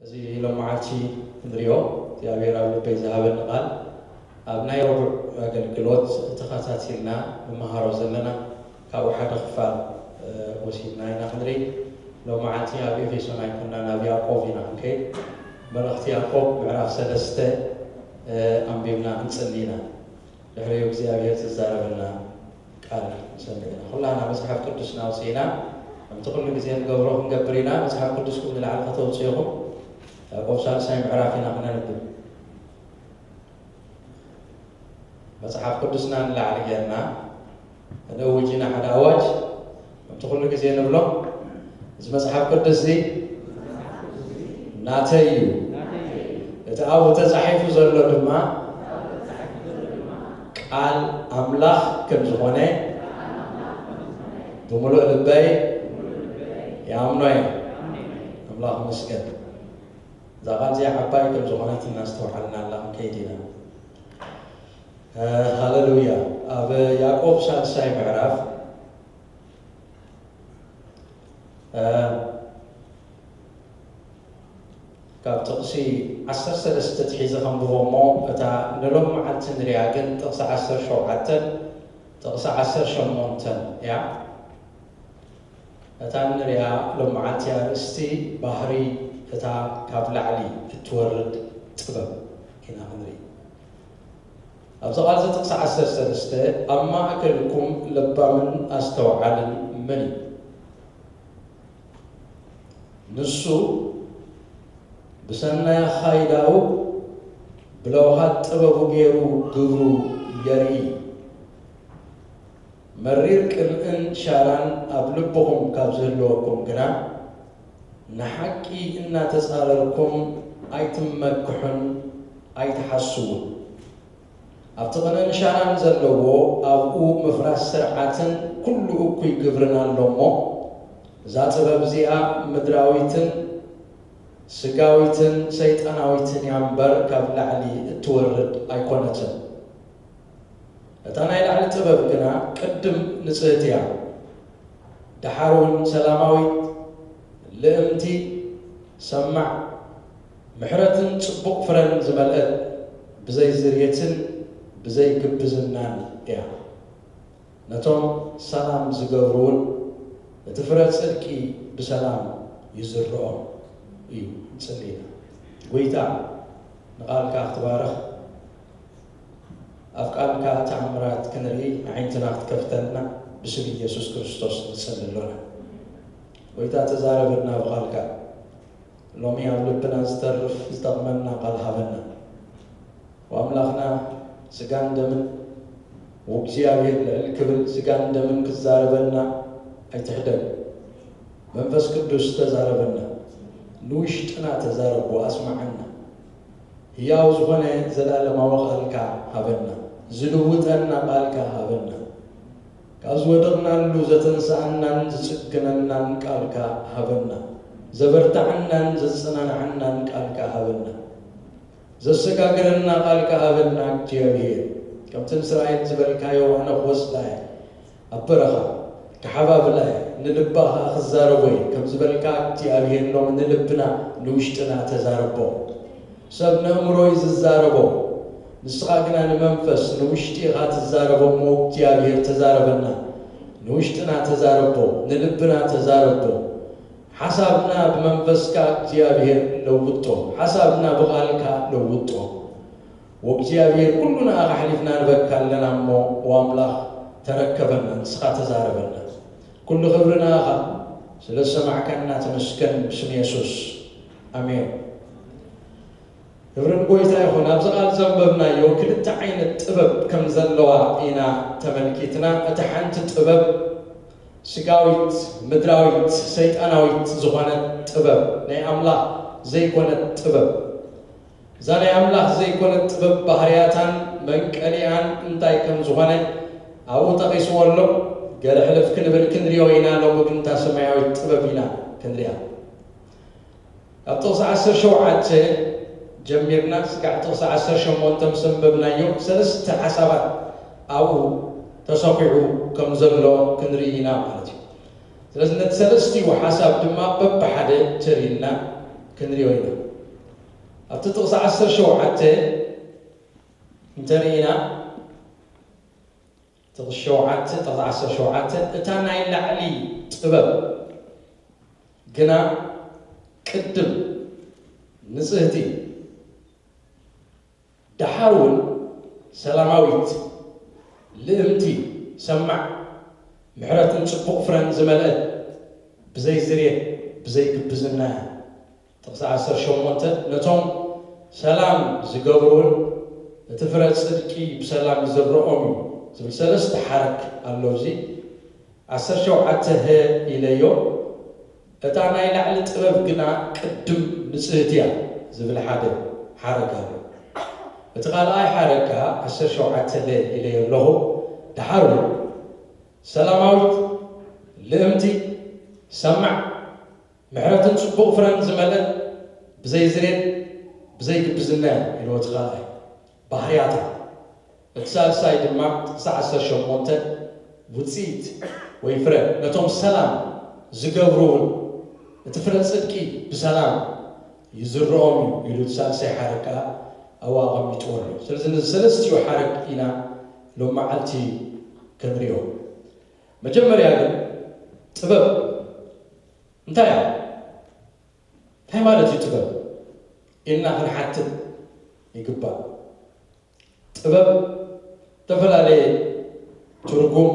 እዚ ሎመዓልቲ ክንሪኦ እግዚኣብሔር ኣብ ልበይ ዝሃበኒ ቃል ኣብ ናይ ረቡዕ ኣገልግሎት ተኸታቲልና ንመሃሮ ዘለና ካብኡ ሓደ ክፋል ወሲድና ኢና ክንርኢ። ሎመዓልቲ ኣብ ኤፌሶን ኣይኮናን፣ ኣብ ያዕቆብ ኢና ክንከይድ። መልእኽቲ ያዕቆብ ምዕራፍ ሰለስተ ኣንቢብና ክንጽሊ ኢና። ድሕሪኡ እግዚኣብሔር ዝዛረበና ቃል ንሰምዕ ኢና። ኩላና መጽሓፍ ቅዱስና ኣውጺእና ከምቲ ኩሉ ግዜ ንገብሮ ክንገብር ኢና። መጽሓፍ ቅዱስኩም ንላዕሊ ከተውጽኡ ኢኹም። ያዕቆብ ሳልሳይ ምዕራፍ ኢና ክነንብብ። መጽሓፍ ቅዱስና ንላዕሊ ጌርና ክንእውጅ ኢና ሓደ ኣዋጅ። ከምቲ ኩሉ ግዜ ንብሎ፣ እዚ መጽሓፍ ቅዱስ እዚ ናተይ እዩ፣ እቲ ኣብኡ ተጻሒፉ ዘሎ ድማ ቃል ኣምላኽ ከም ዝኾነ ብምሉእ ልበይ ይኣምኖ እየ። ኣምላኽ ይመስገን። እዛ ቃል እዚኣ ዓባይ ከም ዝኾነት እናስተውዓልና ኣላ ክንከይድ ኢና። ሃለሉያ። ኣብ ያዕቆብ ሳልሳይ ምዕራፍ ካብ ጥቕሲ ዓሰርተ ሰለስተ ትሒዘ ከንብቦ እሞ እታ ንሎም መዓልቲ ንሪኣ ግን ጥቕሲ ዓሰርተ ሸውዓተን ጥቕሲ ዓሰርተ ሸሞንተን እያ። እታ ንሪኣ ሎም መዓልቲ ኣርእስቲ ባህሪ እታ ካብ ላዕሊ እትወርድ ጥበብ ኢና ክንርኢ። ኣብዚ ቃል እዚ ጥቕሲ ዓሰርተ ሰለስተ ኣብ ማእከልኩም ለባምን ኣስተውዓልን መን እዩ? ንሱ ብሰናይ ኣኻይዳኡ ብለውሃት ጥበቡ ገይሩ ግብሩ የርኢ። መሪር ቅንእን ሻራን ኣብ ልብኹም ካብ ዝህልወኩም ግና ንሓቂ እናተጻረርኩም ኣይትመክሑን ኣይትሓስዉን። ኣብቲ ቅንእን ሻራን ዘለዎ ኣብኡ ምፍራስ ስርዓትን ኩሉ እኩይ ግብርን ኣሎ እሞ እዛ ጥበብ እዚኣ ምድራዊትን ስጋዊትን ሰይጣናዊትን እያ እምበር ካብ ላዕሊ እትወርድ ኣይኮነትን። እታ ናይ ላዕሊ ጥበብ ግና ቅድም ንጽህቲ እያ፣ ደሓር እውን ሰላማዊት፣ ልእምቲ፣ ሰማዕ፣ ምሕረትን ጽቡቕ ፍረን ዝመልአት፣ ብዘይ ዝርየትን ብዘይ ግብዝናን እያ። ነቶም ሰላም ዝገብሩ እውን እቲ ፍረ ጽድቂ ብሰላም ይዝርኦም እዩ። ንጽሊ ኢና። ጎይታ ንቓልካ ክትባርኽ ኣብ ቃልካ ተኣምራት ክንርኢ ኣዒንትና ክትከፍተልና ብስም ኢየሱስ ክርስቶስ ንጽሊ ኣሎና። ጎይታ ተዛረበና ብቓልካ። ሎሚ ኣብ ልብና ዝተርፍ ዝጠቕመና ቃል ሃበና። ወኣምላኽና ስጋን ደምን ወእግዚኣብሔር ልዕል ክብል ስጋን ደምን ክዛረበና ኣይትሕደግ። መንፈስ ቅዱስ ተዛረበና። ንውሽጥና ተዛረቦ ኣስማዓና። ህያው ዝኾነ ዘላለማዊ ቃልካ ሃበና። ዝልውጠና ቃልካ ሃበና። ካብ ዝወደቕናሉ ዘተንስኣናን ዝጽግነናን ቃልካ ሃበና። ዘበርትዓናን ዘጸናንዓናን ቃልካ ሃበና። ዘሰጋግረና ቃልካ ሃበና እግዚኣብሔር። ከምቲ ንእስራኤል ዝበልካዮ ኣነ ክወስዳ እየ ኣብ በረኻ ክሓባብላ እየ ንልባ ኸኣ ክዛረቦ እየ ከም ዝበልካ እግዚኣብሔር ሎሚ ንልብና ንውሽጥና ተዛረቦ። ሰብ ነእምሮ እዩ ዝዛረቦ፣ ንስኻ ግና ንመንፈስ ንውሽጢ ኢኻ ትዛረቦ እሞ እግዚኣብሔር ተዛረበና። ንውሽጥና ተዛረቦ፣ ንልብና ተዛረቦ። ሓሳብና ብመንፈስካ እግዚኣብሔር ለውጦ፣ ሓሳብና ብቓልካ ለውጦ። ወእግዚኣብሔር ኩሉ ንኣኻ ኣሕሊፍና ንበካ ኣለና እሞ ወኣምላኽ ተረከበና፣ ንስኻ ተዛረበና። ኩሉ ክብሪ ንኣኻ ስለ ዝሰማዕካና ተመስገን ብስም የሱስ ኣሜን። ክብሪ ንጎይታ ይኹን። ኣብዚ ቃል ዘንበብናዮ ክልተ ዓይነት ጥበብ ከም ዘለዋ ኢና ተመልኪትና። እታ ሓንቲ ጥበብ ስጋዊት፣ ምድራዊት፣ ሰይጣናዊት ዝኾነት ጥበብ፣ ናይ ኣምላኽ ዘይኮነት ጥበብ። እዛ ናይ ኣምላኽ ዘይኮነት ጥበብ ባህርያታን መንቀሊኣን እንታይ ከም ዝኾነ ኣብኡ ጠቒስዎ ኣሎ። ገለ ሕልፍ ክንብል ክንሪኦ ኢና። ሎሚ ግን እታ ሰማያዊት ጥበብ ኢና ክንሪኣ። ካብ ጥቕሲ ዓሰርተ ሸውዓተ ጀሚርና ስጋዕ ጥቕሲ ዓሰርተ ሸሞንተ ምስ ኣንበብናዮ ሰለስተ ሓሳባት ኣብኡ ተሰኺዑ ከም ዘሎ ክንርኢ ኢና ማለት እዩ። ስለዚ ነቲ ሰለስቲኡ ሓሳብ ድማ በብሓደ ተሪልና ክንሪኦ ኢና። ኣብቲ ጥቕሲ ዓሰርተ ሸውዓተ እንተርኢና፣ ጥቕሲ ሸውዓተ፣ ጥቕሲ ዓሰርተ ሸውዓተ፣ እታ ናይ ላዕሊ ጥበብ ግና ቅድም ንጽህቲ፣ ደሓር እውን ሰላማዊት፣ ልእምቲ፣ ሰማዕ፣ ምሕረትን ጽቡቕ ፍረን ዝመልአት፣ ብዘይ ዝርየት፣ ብዘይ ግብዝና እያ። ጥቕሲ ዓሰርተ ሸሞንተ፣ ነቶም ሰላም ዝገብሩን እቲ ፍረ ጽድቂ ብሰላም ይዘርኦም እዩ ዝብል ሰለስተ ሓረግ ኣሎ። እዚ ዓሰርተ ሸውዓተ ሀ ኢለዮ፣ እታ ናይ ላዕሊ ጥበብ ግና ቅድም ንጽህቲ እያ ዝብል ሓደ ሓረግ ኣሎ። እቲ ካልኣይ ሓረግ ከኣ ዓሰርተ ሸውዓተ ለ ኢለዮ ኣለኹ። ደሓር እውን ሰላማዊት፣ ልእምቲ፣ ሰማዕ፣ ምሕረትን ጽቡቕ ፍረን ዝመልአት፣ ብዘይ ዝሬት፣ ብዘይ ግብዝና እያ ኢልዎ እቲ ካልኣይ። ባህርያታ። እቲ ሳልሳይ ድማ ጥቕሲ ዓሰርተ ሸሞንተ፣ ውጽኢት ወይ ፍረ፣ ነቶም ሰላም ዝገብሩ እውን እቲ ፍረ ጽድቂ ብሰላም ይዝርኦም እዩ ኢሉ እቲ ሳልሳይ ሓረግ ከኣ ኣብኡ ኣቐሚጥዎ ኣሎ። ስለዚ ነዚ ሰለስቲኡ ሓረግ ኢና ሎም መዓልቲ ክንሪኦ። መጀመርያ ግን ጥበብ እንታይ እያ? እንታይ ማለት እዩ ጥበብ ኢልና ክንሓትት ይግባእ። ጥበብ ዝተፈላለየ ትርጉም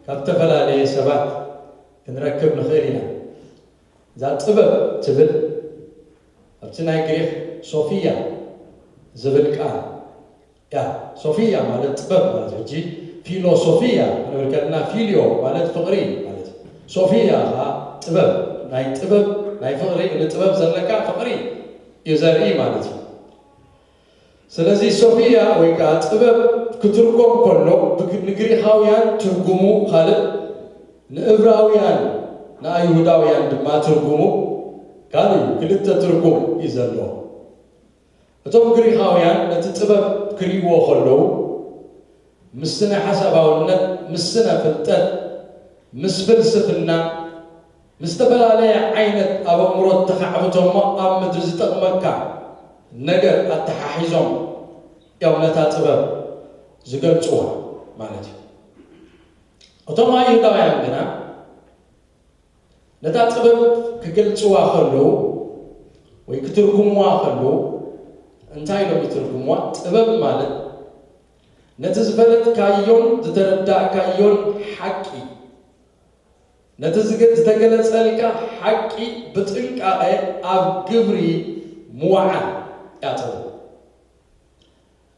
ካብ ዝተፈላለየ ሰባት ክንረክብ ንኽእል ኢና። እዛ ጥበብ ትብል ኣብቲ ናይ ግሪክ ሶፊያ ዝብል ቃል እያ። ሶፊያ ማለት ጥበብ ማለት እዩ። ሕጂ ፊሎሶፊያ ክንብል ከለና ፊልዮ ማለት ፍቕሪ ማለት እዩ። ሶፊያ ኸዓ ጥበብ፣ ናይ ጥበብ፣ ናይ ፍቕሪ፣ ንጥበብ ዘለካ ፍቕሪ እዩ ዘርኢ ማለት እዩ። ስለዚ ሶፊያ ወይ ከዓ ጥበብ ክትርጎም ከሎ ብግ-፣ ንግሪኻውያን ትርጉሙ ካልእ፣ ንእብራውያን ንኣይሁዳውያን ድማ ትርጉሙ ካልእ እዩ። ክልተ ትርጉም እዩ ዘለዎ። እቶም ግሪኻውያን ነቲ ጥበብ ክርእይዎ ከለዉ ምስ ስነ ሓሳባውነት፣ ምስ ስነ ፍልጠት፣ ምስ ፍልስፍና፣ ምስ ዝተፈላለየ ዓይነት ኣብ ኣእምሮ ተኻዕብቶ እሞ ኣብ ምድሪ ዝጠቕመካ ነገር ኣተሓሒዞም እዮም ነታ ጥበብ ዝገልጽዋ ማለት እዩ። እቶም ኣይሁዳውያን ግና ነታ ጥበብ ክገልጽዋ ከለዉ ወይ ክትርጉምዋ ከለዉ እንታይ ኢሎም ይትርጉምዋ? ጥበብ ማለት ነቲ ዝፈለጥካዮን ዝተረዳእካዮን ሓቂ፣ ነቲ ዝገ-፣ ዝተገለጸልካ ሓቂ ብጥንቃቐ ኣብ ግብሪ ምውዓል እያ ጥበብ።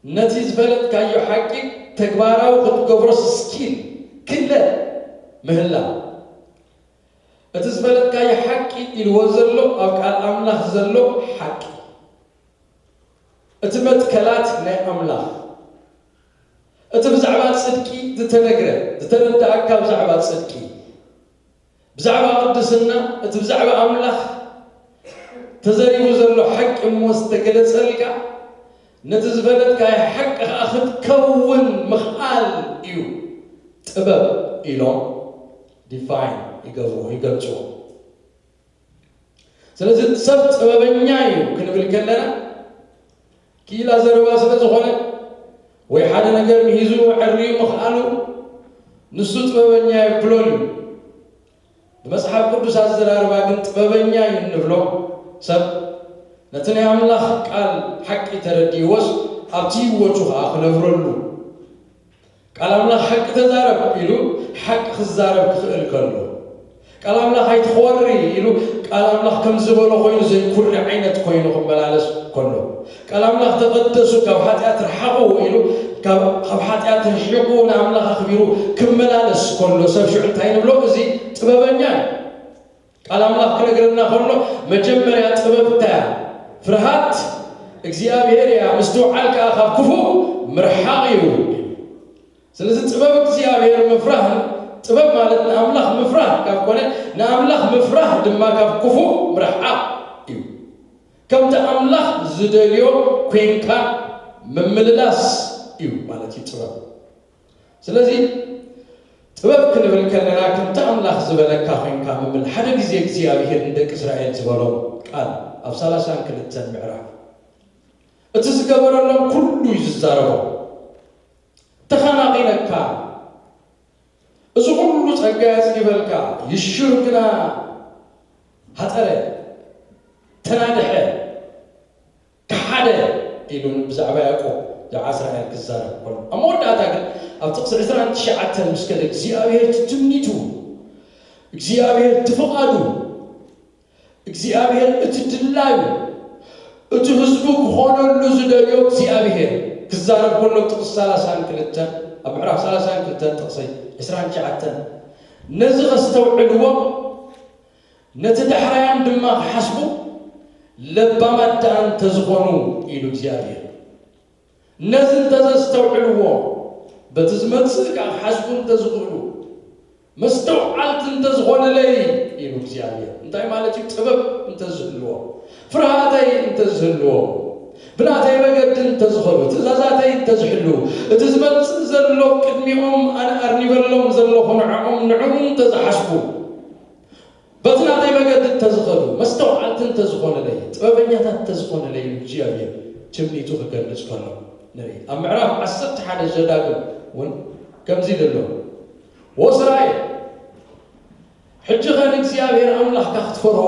ነቲ ዝፈለጥካዮ ሓቂ ተግባራዊ ክትገብሮስ ስኪል ክለ ምህላው። እቲ ዝፈለጥካዮ ሓቂ ኢልዎ ዘሎ ኣብ ቃል ኣምላኽ ዘሎ ሓቂ። እቲ መትከላት ናይ ኣምላኽ። እቲ ብዛዕባ ጽድቂ ዝተነግረ፣ ዝተረዳእካ ብዛዕባ ጽድቂ። ብዛዕባ ቅድስና፣ እቲ ብዛዕባ ኣምላኽ ተዘሪቡ ዘሎ ሓቂ እሞ ዝተገለጸልካ፣ ነቲ ዝፈለጥካዮ ሓቂ ኸኣ ክትከውን ምኽኣል እዩ ጥበብ ኢሎም ዲፋይን ይገብርዎ፣ ይገልጽዎ። ስለዚ ሰብ ጥበበኛ እዩ ክንብል ከለና፣ ክኢላ ዘረባ ስለ ዝኾነ፣ ወይ ሓደ ነገር ምሂዙ ኣዕርዩ ምኽኣሉ፣ ንሱ ጥበበኛ የብሎን እዩ። ብመጽሓፍ ቅዱስ ኣዘራርባ ግን ጥበበኛ እዩ እንብሎ ሰብ፣ ነቲ ናይ ኣምላኽ ቃል ሓቂ ተረዲእዎስ፣ ኣብቲ ህይወቱ ኸኣ ክነብረሉ። ቃል ኣምላኽ ሓቂ ተዛረብ ኢሉ ሓቂ ክዛረብ ክኽእል ከሎ፣ ቃል ኣምላኽ ኣይትኾሪ ኢሉ ቃል ኣምላኽ ከም ዝበሎ ኮይኑ ዘይኩሪ ዓይነት ኮይኑ ክመላለስ ከሎ፣ ቃል ኣምላኽ ተቐደሱ፣ ካብ ሓጢኣት ርሓቑ ኢሉ ካብ፣ ካብ ሓጢኣት ርሒቑ ንኣምላኽ ኣኽቢሩ ክመላለስ ከሎ፣ ሰብ ሽዑ እንታይ ንብሎ? እዚ ጥበበኛ እዩ። ቃል ኣምላኽ ክነግረና ከሎ፣ መጀመርያ ጥበብ እንታይ እያ? ፍርሃት እግዚኣብሔር እያ፣ ምስትውዓል ከኣ ካብ ክፉእ ምርሓቕ እዩ። ስለዚ ጥበብ እግዚኣብሔር ምፍራህን፣ ጥበብ ማለት ንኣምላኽ ምፍራህ ካብ ኮነ፣ ንኣምላኽ ምፍራህ ድማ ካብ ክፉእ ምርሓቕ እዩ። ከምቲ ኣምላኽ ዝደልዮ ኮይንካ ምምልላስ እዩ ማለት እዩ ጥበብ። ስለዚ ጥበብ ክንብል ከለና፣ ከምቲ ኣምላኽ ዝበለካ ኮይንካ ምምል-፣ ሓደ ግዜ እግዚኣብሔር ንደቂ እስራኤል ዝበሎም ቃል ኣብ ሰላሳን ክልተን ምዕራፍ፣ እቲ ዝገበረሎም ኩሉ እዩ ዝዛረቦ። ተኸናቒነካ፣ እዚ ኩሉ ጸጋ የጽጊበልካ፣ ይሽር ግና ሃጠረ፣ ተናድሐ፣ ከሓደ ኢሉ ብዛዕባ ያዕቆብ፣ ብዛዕባ እስራኤል ክዛረብ ከሎ፣ ኣብ መወዳእታ ግን ኣብ ጥቕሲ ዕስራን ትሽዓተን ምስ ከደ እግዚኣብሔር ትምኒቱ፣ እግዚኣብሔር ትፍቓዱ፣ እግዚኣብሔር እቲ ድላዩ፣ እቲ ህዝቡ ክኾነሉ ዝደልዮ እግዚኣብሔር ክዛረብ ከሎ ጥቕሲ ሰላሳን ክልተን፣ ኣብ ምዕራፍ ሰላሳን ክልተን ጥቕሲ ዕስራን ትሽዓተን፣ ነዚ ከስተውዕልዎ፣ ነቲ ዳሕራዮም ድማ ክሓስቡ ለባማት ደኣ እንተዝኾኑ ኢሉ እግዚኣብሔር። ነዚ እንተዘስተውዕልዎ፣ በቲ ዝመጽእ ከዓ ክሓስቡ እንተዝኽእሉ፣ መስተውዓልቲ እንተዝኾነለይ ኢሉ እግዚኣብሔር። እንታይ ማለት እዩ? ጥበብ እንተዝህልዎ፣ ፍርሃተይ እንተዝህልዎ፣ ብናተይ መገዲ እንተዝኸዱ፣ ትእዛዛተይ እንተዝሕልዉ፣ እቲ ዝመጽእ ዘሎ ቅድሚኦም ኣነ ኣርኒበሎም ዘለኹ ንዕኦም ንዕኡ እንተዝሓስቡ፣ በቲ ናተይ መገዲ እንተዝኸዱ፣ መስተውዓልቲ እንተዝኾነለይ፣ ጥበበኛታት እንተዝኾነለይ ኢሉ እግዚኣብሔር ትምኒቱ ክገልጽ ከሎ ንርኢ። ኣብ ምዕራፍ ዓሰርተ ሓደ ዘዳግም እውን ከምዚ ኢሉ ኣሎ። ወእስራኤል፣ ሕጂ ኸ ንእግዚኣብሔር ኣምላኽካ ክትፈርሆ፣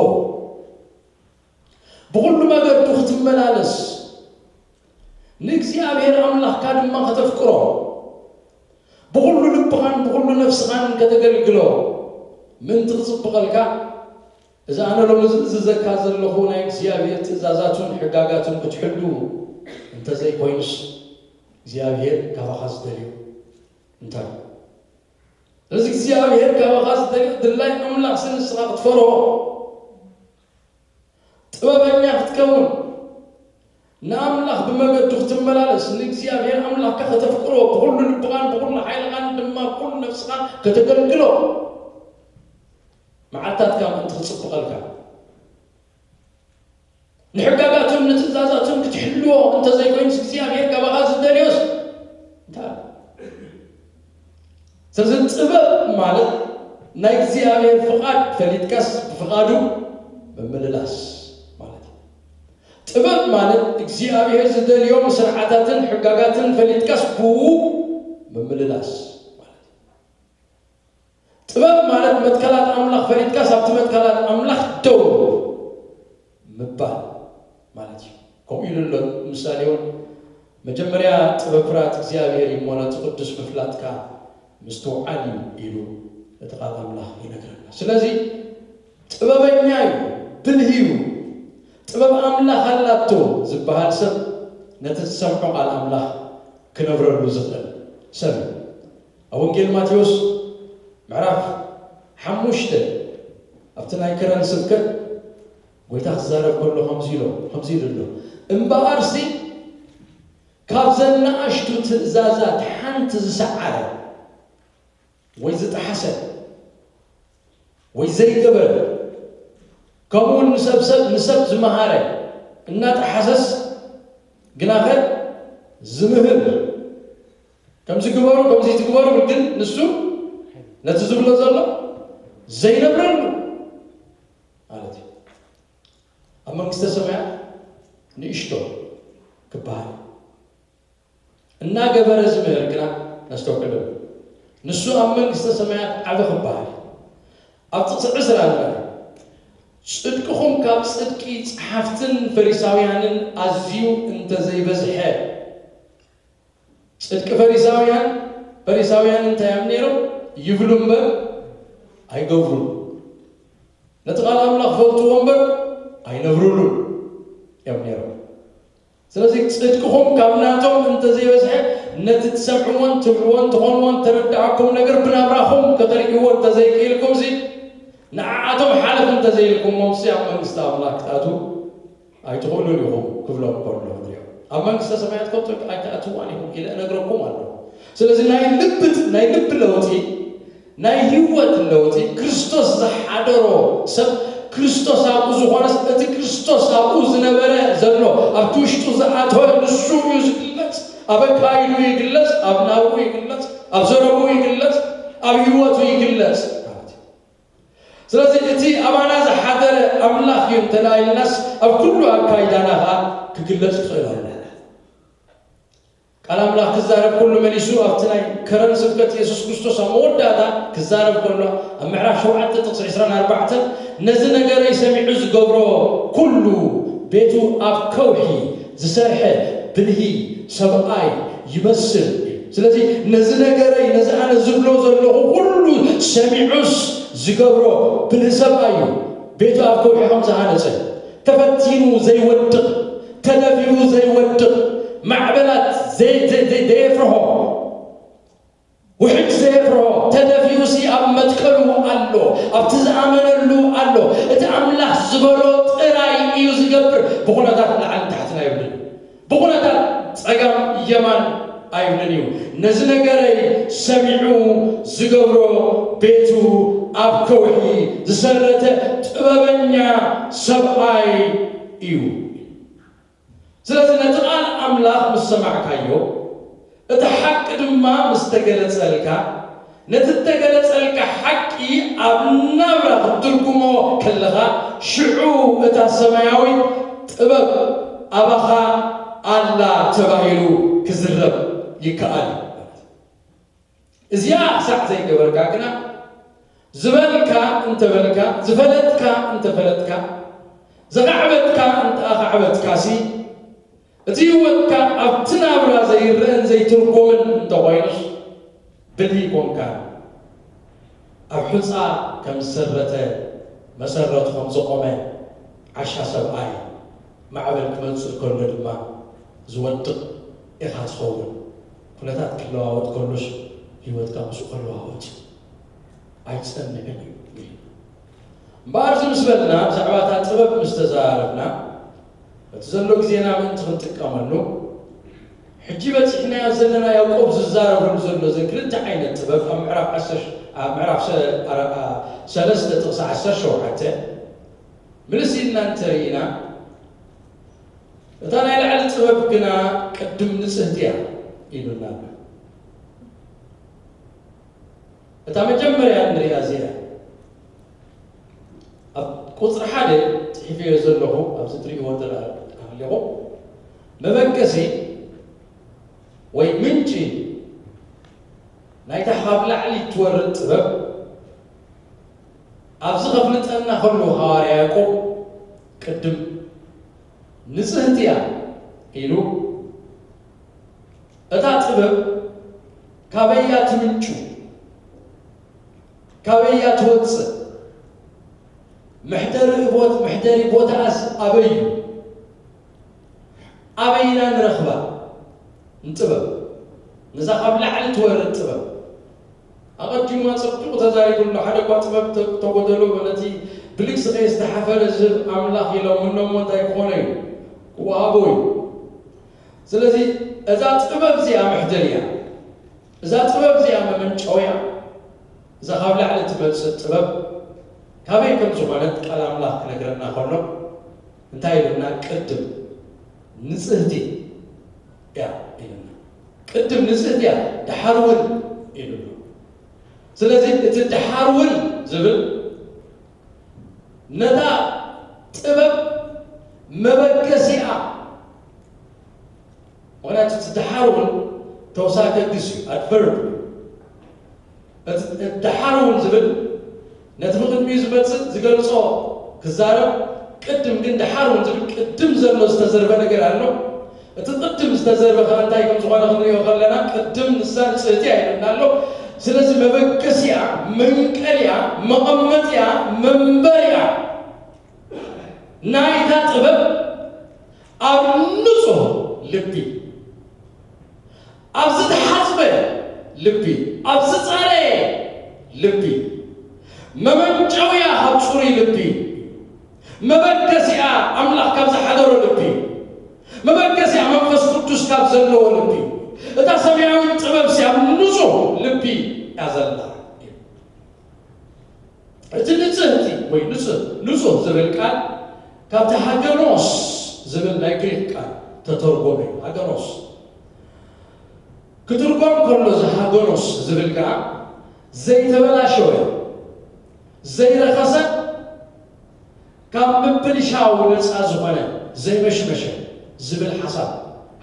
ብኹሉ መገዱ ክትመላለስ፣ ንእግዚኣብሔር ኣምላኽካ ድማ ከተፍቅሮ፣ ብኹሉ ልብኻን ብኹሉ ነፍስኻን ከተገልግሎ ምእንቲ ክጽብቐልካ፣ እዚ ኣነ ሎሚ ዝእዝዘካ ዘለኹ ናይ እግዚኣብሔር ትእዛዛቱን ሕጋጋቱን ክትሕሉ እንተዘይኮይኑስ፣ እግዚኣብሔር ካባኻ ዝደልዮ እንታይ እዩ? ስለዚ እግዚኣብሔር ካባኻ ዝደልዮ ድላይ ኣምላኽሲ ንስኻ ክትፈርሆ፣ ጥበበኛ ክትከውን፣ ንኣምላኽ ብመገዱ ክትመላለስ፣ ንእግዚኣብሔር ኣምላኽካ ከተፍቅሮ፣ ብኹሉ ልብኻን ብኹሉ ሓይልኻን ድማ ብኹሉ ነፍስኻን ከተገልግሎ መዓልታትካ ምእንቲ ክጽብቐልካ፣ ንሕጋጋቱን ንትእዛዛቱን ክትሕልዎ እንተዘይኮይኑስ እግዚኣብሔር ካባኻ ዝደልዮስ እንታይ? ስለዚ ጥበብ ማለት ናይ እግዚኣብሔር ፍቓድ ፈሊጥካስ ብፍቓዱ ምምልላስ ማለት እዩ። ጥበብ ማለት እግዚኣብሔር ዝደልዮም ስርዓታትን ሕጋጋትን ፈሊጥካስ ብኡ ምምልላስ ማለት እዩ። ጥበብ ማለት መትከላት ኣምላኽ ፈሊጥካስ ኣብቲ መትከላት ኣምላኽ ደው ምባል ማለት እዩ። ከምኡ ኢሉ ኣሎ ምሳሌ እውን፣ መጀመርያ ጥበብ ፍርሃት እግዚኣብሔር እዩ እሞ ነቲ ቅዱስ ምፍላጥካ ምስትውዓል እዩ ኢሉ እቲ ቃል ኣምላኽ ይነግረና። ስለዚ ጥበበኛ እዩ፣ ብልሂ እዩ፣ ጥበብ ኣምላኽ ኣላቶ ዝበሃል ሰብ ነቲ ዝሰምዖ ቃል ኣምላኽ ክነብረሉ ዝኽእል ሰብ እዩ። ኣብ ወንጌል ማቴዎስ ምዕራፍ ሓሙሽተ ኣብቲ ናይ ከረን ስብከት ጎይታ ክዛረብ ከሎ ከምዚ ኢሎ፣ ከምዚ ኢሉ ኣሎ። እምበኣርሲ ካብዘን ንኣሽቱ ትእዛዛት ሓንቲ ዝሰዓረ ወይ ዝጠሓሰ ወይ ዘይገበረ፣ ከምኡ እውን ንሰብ ሰብ ንሰብ ዝመሃረ እናጠሓሰስ ግናኸ ዝምህር፣ ከምዚ ግበሩ፣ ከምዚ ትግበሩ፣ ግን ንሱ ነቲ ዝብሎ ዘሎ ዘይነብረሉ ማለት እዩ። ኣብ መንግስተ ሰማያት ንእሽቶ ክበሃል፣ እናገበረ ዝምህር ግና ነስተውዕሎ፣ ንሱ ኣብ መንግስተ ሰማያት ዓቢ ክበሃል። ኣብ ጥቕሲ ዕስራ ንርኣ፣ ጽድቅኹም ካብ ጽድቂ ጸሓፍትን ፈሪሳውያንን ኣዝዩ እንተዘይበዝሐ። ጽድቂ ፈሪሳውያን፣ ፈሪሳውያን እንታይ እዮም ነይሮም? ይብሉ እምበር ኣይገብሩን። ነቲ ቃል ኣምላኽ ፈልጥዎ እምበር ኣይነብሩሉን እዮም ነይሮም። ስለዚ ጽድቅኹም ካብ ናቶም እንተዘይበዝሐ፣ ነቲ ትሰምዕዎን ትብልዎን ትኾንዎን ተረዳእኩም ነገር ብናብራኹም ከተርእይዎ እንተዘይክኢልኩምሲ፣ ንዓኣቶም ሓለፍ እንተዘይኢልኩሞምሲ ኣብ መንግስቲ ኣምላኽ ክትኣትዉ ኣይትኽእሉን ኢኹም ክብሎም ከሎ ንሪኦ። ኣብ መንግስተ ሰማያት ከቶ ኣይትኣትዋን ኢኹም ኢለ እነግረኩም ኣለኹ። ስለዚ ናይ ልቢ፣ ናይ ልቢ ለውጢ፣ ናይ ህይወት ለውጢ፣ ክርስቶስ ዝሓደሮ ሰብ፣ ክርስቶስ ኣብኡ ዝኾነስ፣ እቲ ክርስቶስ ኣብኡ ዝነበረ ዘሎ፣ ኣብቲ ውሽጡ ዝኣተወ ንሱ እዩ ዝግለጽ። ኣብ ኣካይዱ ይግለጽ፣ ኣብ ናብኡ ይግለጽ፣ ኣብ ዘረብኡ ይግለጽ፣ ኣብ ህይወቱ ይግለጽ ማለት እዩ። ስለዚ እቲ ኣባና ዝሓደረ ኣምላኽ እዩ እንተ ደኣ ኢልናስ፣ ኣብ ኩሉ ኣካይዳና ኸኣ ክግለጽ ይኽእል ኣሎ። ቃል ኣምላኽ ክዛረብ ኩሉ መሊሱ ኣብቲ ናይ ከረን ስብከት የሱስ ክርስቶስ ኣብ መወዳእታ ክዛረብ ከሎ ኣብ ምዕራፍ ሸውዓተ ጥቕሲ ዕስራን ኣርባዕተን ነዚ ነገረይ ሰሚዑ ዝገብሮ ኩሉ ቤቱ ኣብ ከውሒ ዝሰርሐ ብልሂ ሰብኣይ ይመስል። ስለዚ ነዚ ነገረይ ነዚ ኣነ ዝብሎ ዘለኹ ኩሉ ሰሚዑስ ዝገብሮ ብልሂ ሰብኣይ እዩ። ቤቱ ኣብ ከውሒ ከም ዝሃነጸ ተፈቲኑ ዘይወድቕ፣ ተደፊኡ ዘይወድቕ፣ ማዕበላት ዘይ- ዘይ- ዘይ- ዘየፍርሆ፣ ውሕጅ ዘየፍርሆ፣ ተደፊኡሲ ኣብ መትከሉ ኣሎ፣ ኣብቲ ዝኣመነሉ ኣሎ። እቲ ኣምላኽ ዝበሎ ጥራይ እዩ ዝገብር። ብኹነታት ላዕልን ታሕትን ኣይብልን፣ ብኹነታት ጸጋም የማን ኣይብልን እዩ። ነዚ ነገረይ ሰሚዑ ዝገብሮ ቤቱ ኣብ ከውሒ ዝሰረተ ጥበበኛ ሰብኣይ እዩ። ስለዚ ነቲ ቃል ኣምላኽ ምስ ሰማዕካዮ፣ እቲ ሓቂ ድማ ምስ ተገለጸልካ፣ ነቲ እተገለጸልካ ሓቂ ኣብ ናብራ ክትትርጉሞ ከለኻ፣ ሽዑ እታ ሰማያዊት ጥበብ ኣባኻ ኣላ ተባሂሉ ክዝረብ ይከኣል እዩ። እዚኣ ክሳዕ ዘይገበርካ ግና፣ ዝበልካ እንተበልካ፣ ዝፈለጥካ እንተፈለጥካ፣ ዘኻዕበትካ እንተኣኻዕበትካሲ፣ እቲ ህይወትካ ኣብቲ ናብራ ዘይረአን ዘይትርጎምን እንተኾይኑስ፣ ብልሂ ኮንካ። ኣብ ሑጻ ከም ዝሰረተ መሰረቱ ከም ዝቖመ ዓሻ ሰብኣይ፣ ማዕበል ክመጽእ ከሎ ድማ ዝወድቕ ኢኻ ትኸውን። ኩነታት ክለዋወጥ ከሎስ ህይወትካ ምስኡ ክለዋወጥ ኣይጸንዕን እዩ። እምበኣር እዚ ምስ በልና፣ ብዛዕባ እታ ጥበብ ምስ ተዘራረብና፣ እቲ ዘሎ ግዜና ምእንቲ ክንጥቀመሉ፣ ሕጂ በጺሕናዮ ዘለና ያዕቆብ ዝዛረበሉ ዘሎ እዚ ክልተ ዓይነት ጥበብ ኣብ ምዕራፍ ዓሰርተ ኣብ ምዕራፍ ሰ- ኣረ- ኣ- ሰለስተ ጥቕሲ ዓሰርተ ሸውዓተ ምልስ ኢልና እንተርኢና፣ እታ ናይ ላዕሊ ጥበብ ግና ቅድም ንጽህቲ እያ ኢሉና ኣሎ። እታ መጀመርያ እንሪኣ እዚኣ እያ። ኣብ ቁጽሪ ሓደ ጽሒፈዮ ዘለኹ፣ ኣብዚ ትርእይዎ እንተ ደኣ ሃሊኹም፣ መበገሲ ወይ ምንጪ ናይታ ካብ ላዕሊ እትወርድ ጥበብ ኣብዚ ከፍልጠና ከሎ ሃዋርያ ያዕቆብ ቅድም ንጽህቲ እያ ኢሉ፣ እታ ጥበብ ካበይ እያ ትምንጩ? ካበይ እያ ትወጽእ? መሕደሪ ቦት- መሕደሪ ቦታኣስ ኣበይ እዩ? ኣበይ ኢና ንረኽባ? ንጥበብ፣ ነዛ ካብ ላዕሊ ትወርድ ጥበብ። ኣቐዲሙ ኣጸቢቑ ተዛሪቡ ኣሎ። ሓደ እኳ ጥበብ ተ- ተጎደሎ፣ ነቲ ብልግሲ ከየዝተሓፈረ ዝህብ ኣምላኽ ኢሎም እሞ እንታይ ክኾነ እዩ? ክወሃቦ እዩ። ስለዚ እዛ ጥበብ እዚኣ መሕደሪያ፣ እዛ ጥበብ እዚኣ መመንጨውያ፣ እዛ ካብ ላዕሊ ትመጽእ ጥበብ ካበይ ከም ዝኾነት ቃል ኣምላኽ ክነግረና ከሎ እንታይ ኢሉና? ቅድም ንጽህቲ እያ ኢሉና። ቅድም ንጽህቲ እያ፣ ደሓር እውን ኢሉና። ስለዚ እቲ ደሓር እውን ዝብል ነታ ጥበብ መበገሲኣ፣ ምኽንያቱ እቲ ደሓር እውን ተውሳከ ግስ እዩ፣ ኣድቨርብ እዩ። እቲ እቲ ደሓር እውን ዝብል ነቲ ብቕድሚኡ ዝመጽእ ዝገልጾ ክዛረብ፣ ቅድም ግን ደሓር እውን ዝብል ቅድም ዘሎ ዝተዘርበ ነገር ኣሎ። እቲ ቅድም ዝተዘርበ ከኣ እንታይ ከም ዝኾነ ክንሪኦ ከለና፣ ቅድም ንሳ ንጽህቲ እያ ኢሉና ኣሎ። ስለዚ መበገሲኣ፣ መንቀሊኣ፣ መቐመጢኣ፣ መንበሪኣ ናይታ ጥበብ ኣብ ንጹህ ልቢ፣ ኣብ ዝተሓጽበ ልቢ፣ ኣብ ዝጸረየ ልቢ፣ መመንጨውያ ካብ ጽሩይ ልቢ፣ መበገሲኣ ኣምላኽ ካብ ዝሓደሮ ልቢ፣ መበገሲኣ መንፈስ ቅዱስ ካብ ዘለዎ ልቢ፣ እታ ሰማያዊት ጥበብሲ ኣብ ንጹህ ልቢ እያ ዘላ። እቲ ንጽህቲ ወይ ንጹህ፣ ንጹህ ዝብል ቃል ካብቲ ሃገኖስ ዝብል ናይ ግሪክ ቃል ተተርጎመ እዩ። ሃገኖስ ክትርጎም ከሎ፣ እዚ ሃገኖስ ዝብል ከኣ ዘይተበላሸወ፣ ዘይረኸሰ፣ ካብ ምብልሻው ነጻ ዝኾነ፣ ዘይመሽመሸ ዝብል ሓሳብ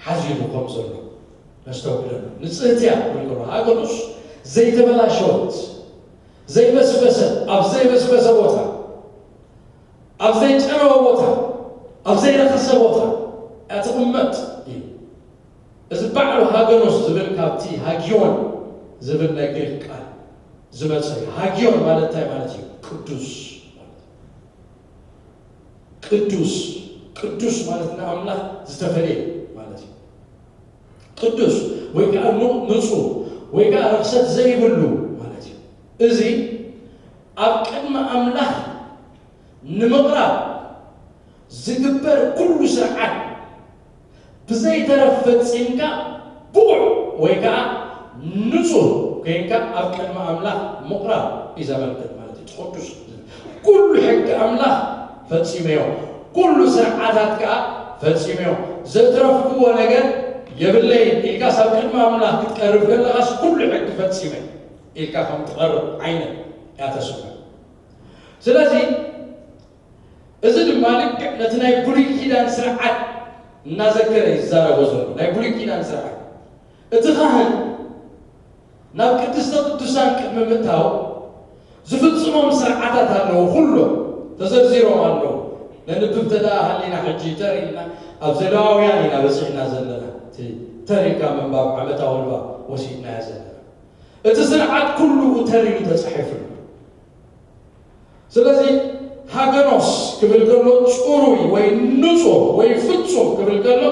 ሓዚሉ ከም ዘሎ ነስተውዕለሉ። ንጽህቲ እያ ክብል ከሎ ሃገሩስ ዘይተበላሸወት፣ ዘይበስበሰት፣ ኣብ ዘይበስበሰ ቦታ፣ ኣብ ዘይጨነወ ቦታ፣ ኣብ ዘይረኸሰ ቦታ እያ ትቕመጥ እዩ። እዚ ባዕሉ ሃገኖስ ዝብል ካብቲ ሃጊዮን ዝብል ናይ ግሪክ ቃል ዝመጸ እዩ። ሃጊዮን ማለት እንታይ ማለት እዩ? ቅዱስ ማለት እዩ። ቅዱስ፣ ቅዱስ ማለት ንኣምላኽ ዝተፈልየ ማለት እዩ። ቅዱስ ወይ ከዓ ኑ-፣ ንጹህ ወይ ከዓ ርኽሰት ዘይብሉ ማለት እዩ። እዚ ኣብ ቅድሚ ኣምላኽ ንምቕራብ ዝግበር ኩሉ ስርዓት ብዘይተረፍ ፈጺምካ ብቑዕ ወይ ከዓ ንጹህ ኮይንካ ኣብ ቅድሚ ኣምላኽ ምቕራብ እዩ ዘመልክት ማለት እዩ። እቲ ቅዱስ ዝብል ኩሉ ሕጊ ኣምላኽ ፈጺመዮ፣ ኩሉ ስርዓታት ከዓ ፈጺመዮ፣ ዘትረፍክዎ ነገር የብለይን ኢልካስ ኣብ ቅድሚ ኣምላኽ ክትቀርብ ከለኻስ ኩሉ ሕጊ ፈጺመ ኢልካ ከም ትቐርብ ዓይነት እያ ተስምዕ። ስለዚ እዚ ድማ ልክዕ ነቲ ናይ ብሉይ ኪዳን ስርዓት እናዘከረ እዩ ዝዛረቦ ዘሎ። ናይ ብሉይ ኪዳን ስርዓት፣ እቲ ካህን ናብ ቅድስተ ቅዱሳን ቅድሚ ምእታው ዝፍጽሞም ስርዓታት ኣለዉ፣ ኩሎም ተዘርዚሮም ኣለዉ። ነንብብ እንተ ደኣ ሃሊና ሕጂ ተር ኢልና ኣብ ዘሌዋውያን ኢና በጺሕና ዘለና። እቲ ተር ኢልካ ምንባብ ዓመታዊ ንባብ ወሲድናዮ ዘለና። እቲ ስርዓት ኩሉ ተር ኢሉ ተጻሒፉ ኣሎ። ስለዚ ሃገኖስ ክብል ከሎ ጽሩይ ወይ ንጹህ ወይ ፍጹም ክብል ከሎ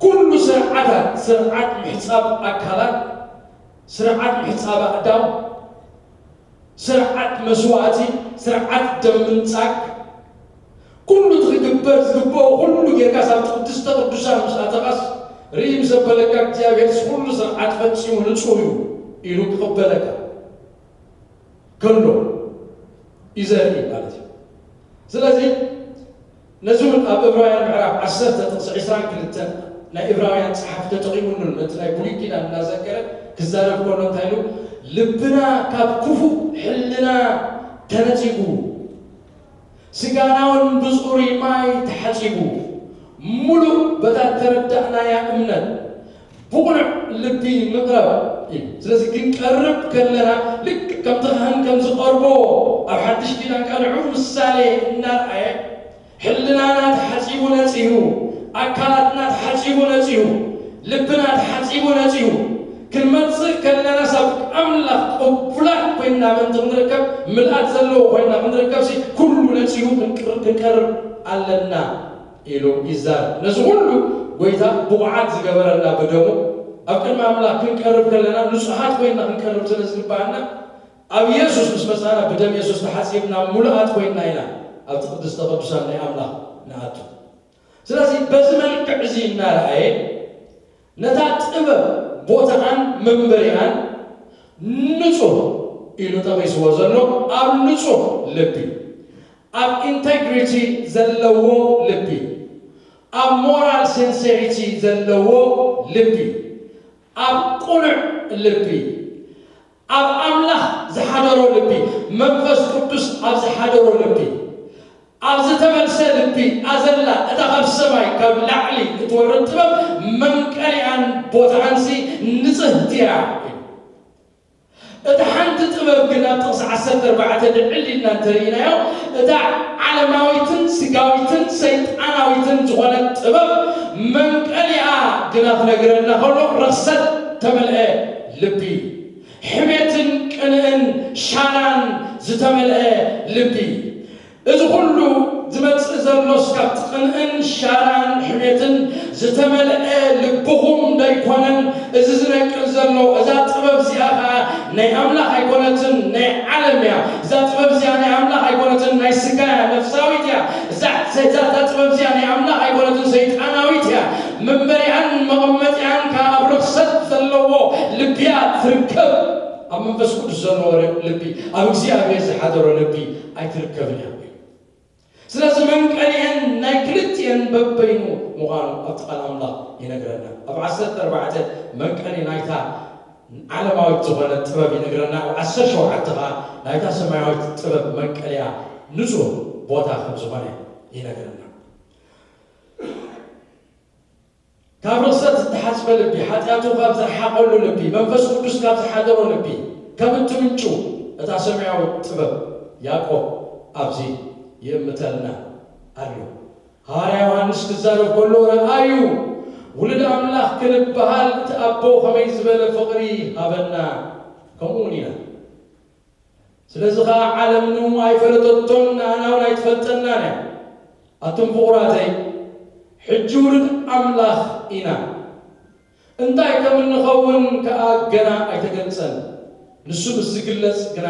ኩሉ ስርዓታት፣ ስርዓት ምሕጻብ ኣካላት፣ ስርዓት ምሕጻብ ኣእዳው፣ ስርዓት መስዋእቲ፣ ስርዓት ደም ምንጻግ፣ ኩሉ እቲ ክግበር ዝግብኦ ኩሉ ጌርካስ ኣብ ቅድስተ ቅዱሳን ምስ ኣተኻስ ርኢ ምስ ኣበለካ እግዚኣብሔርስ ኩሉ ስርዓት ፈጺሙ ንጹህ እዩ ኢሉ ክቕበለካ ከሎ እዩ ዘርኢ ማለት እዩ። ስለዚ ነዚ እውን ኣብ ዕብራውያን ምዕራፍ ዓሰርተ ጥቕሲ ዕስራን ክልተን ናይ ዕብራውያን ጸሓፊ ተጠቒሙሉ ነቲ ናይ ብሉይ ኪዳን እናዘከረ ክዛረብ ከሎ እንታይ ኢሉ? ልብና ካብ ክፉእ ሕልና ተነጺጉ፣ ስጋናውን ብጽሩይ ማይ ተሓጺቡ፣ ምሉእ በታ እተረዳእናያ እምነት ብቕኑዕ ልቢ ንቕረብ እዩ። ስለዚ ክንቀርብ ከለና ልክዕ ከምቲ ካህን ከም ዝቐርቦ ኣብ ሓድሽ ኪዳን ከኣ ንዕኡ ምሳሌ እናርኣየ ሕልናና ተሓጺቡ ነጺሁ፣ ኣካላትና ተሓጺቡ ነጺሁ፣ ልብና ተሓጺቡ ነጺሁ፣ ክንመጽእ ከለናስ ኣብ ኣምላኽ ቅቡላት ኮይንና ምእንቲ ክንርከብ፣ ምልኣት ዘለዎ ኮይንና ክንርከብሲ ኩሉ ነጺሁ ክንቅር-፣ ክንቀርብ ኣለና ኢሉ ይዛረብ። ነዚ ኩሉ ጐይታ ብቑዓት ዝገበረና ብደሙ ኣብ ቅድሚ ኣምላኽ ክንቀርብ ከለና ንጹሃት ኮይንና ክንቀርብ ስለ ዝግብኣና ኣብ የሱስ ምስ መጻና ብደም የሱስ ተሓጺብና ምሉኣት ኮይንና ኢና ኣብቲ ቅድስተ ቅዱሳን ናይ ኣምላኽ ንኣቱ። ስለዚ በዚ መልክዕ እዚ እናረኣየ ነታ ጥበብ ቦታኣን መንበሪኣን ንጹህ ኢሉ ጠቒስዎ ዘሎ ኣብ ንጹህ ልቢ፣ ኣብ ኢንቴግሪቲ ዘለዎ ልቢ፣ ኣብ ሞራል ሲንሴሪቲ ዘለዎ ልቢ፣ ኣብ ቅኑዕ ልቢ፣ ኣብ ኣምላኽ ዝሓደሮ ልቢ፣ መንፈስ ቅዱስ ኣብ ዝሓደሮ ልቢ፣ ኣብ ዝተመልሰ ልቢ፣ ኣዘላ እታ ካብ ሰማይ ካብ ላዕሊ እትወርድ ጥበብ መንቀሊኣን ቦታኣንሲ ንጽህቲ እያ። እታ ሓንቲ ጥበብ ግን ኣብ ጥቕሲ ዓሰርተ ኣርባዕተ ልዕል ኢልና እንተርኢናዮ፣ እታ ዓለማዊትን ስጋዊትን ሰይጣናዊትን ዝኾነት ጥበብ መንቀሊኣ ግና ክነግረና ከሎ ርኽሰት ተመልአ ልቢ፣ ሕሜትን ቅንእን ሻራን ዝተመልአ ልቢ። እዚ ኩሉ ዝመጽእ ዘሎስ ካብቲ ቅንእን ሻራን ሕሜትን ዝተመልአ ልብኹም ዶ ኣይኮነን? እዚ ዝነቅል ዘሎ፣ እዛ ጥበብ እዚኣ ኸኣ ናይ ኣምላኽ ኣይኮነትን፣ ናይ ዓለም እያ። እዛ ጥበብ እዚኣ ናይ ኣምላኽ ኣይኮነትን፣ ናይ ስጋ እያ፣ ነፍሳዊት እያ። እዛ፣ እዛ፣ እዛ ጥበብ እዚኣ ናይ ኣምላኽ ኣይኮነትን፣ ሰይጣናዊት እያ። መንበሪኣን መቐመጢኣን ከኣ ኣብ ርኽሰት ዘለዎ ልቢ እያ ትርከብ። ኣብ መንፈስ ቅዱስ ዘለዎ ልቢ፣ ኣብ እግዚኣብሔር ዝሓደሮ ልቢ ኣይትርከብን እያ። ስለዚ መንቀሊአን ናይ ክልቲአን በበይኑ ምዃኑ ኣብቲ ቃል ኣምላኽ ይነግረና። ኣብ ዓሰርተ ኣርባዕተ መንቀሊ ናይታ ዓለማዊት ዝኾነት ጥበብ ይነግረና፣ ኣብ ዓሰርተ ሸውዓተ ኸዓ ናይታ ሰማያዊት ጥበብ መንቀሊኣ ንጹህ ቦታ ከም ዝኾነ ይነግረና። ካብ ርኽሰት እተሓጽበ ልቢ፣ ሓጢኣቱ ካብ ዝረሓቐሉ ልቢ፣ መንፈስ ቅዱስ ካብ ዝሓደሮ ልቢ፣ ከም እትምንጩ እታ ሰማያዊት ጥበብ ያዕቆብ ኣብዚ ይእምተልና ኣሎ። ሃዋርያ ዮሃንስ ክዛረብ ከሎ፣ "ረኣዩ፣ ውሉድ ኣምላኽ ክንበሃል እቲ ኣቦ ከመይ ዝበለ ፍቕሪ ሃበና፣ ከምኡ እውን ኢና። ስለዚ ኸኣ ዓለም ንእሞ ኣይፈለጠቶን፣ ንኣና እውን ኣይትፈልጠናን እያ። ኣቱም ፍቑራተይ፣ ሕጂ ውሉድ ኣምላኽ ኢና። እንታይ ከም እንኸውን ከኣ ገና ኣይተገልጸን። ንሱ ምስ ዝግለጽ ግና፣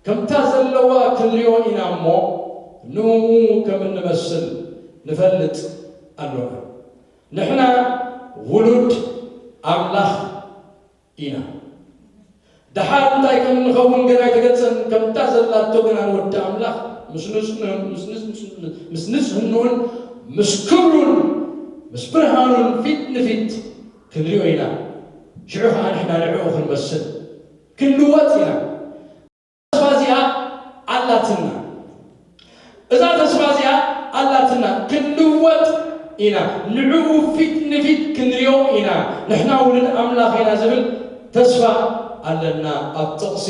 ከምታ ዘለዋ ክንሪኦ ኢና እሞ፣ ንእኡ ከም እንመስል ንፈልጥ ኣሎና። ንሕና ውሉድ ኣምላኽ ኢና። ደሓር እንታይ ከም እንኸውን ገና ኣይተገልጸን። ከምታ ዘላቶ ግና ንወዲ ኣምላኽ ምስ ንጽ-፣ ምስ ንጽ-፣ ምስ ንጽህንኡን ምስ ክብሩን ምስ ብርሃኑን ፊት ንፊት ክንሪኦ ኢና። ሽዑ ኸኣ ንሕና ንዕኡ ክንመስል ክንልወጥ ኢና።" ተስፋ እዚኣ ኣላትና። እዛ ተስፋ እዚኣ ኣላትና። ክንልወጥ ኢና። ንዕኡ ፊት ንፊት ክንሪኦ ኢና። ንሕና ውሉድ ኣምላኽ ኢና ዝብል ተስፋ ኣለና። ኣብ ጥቕሲ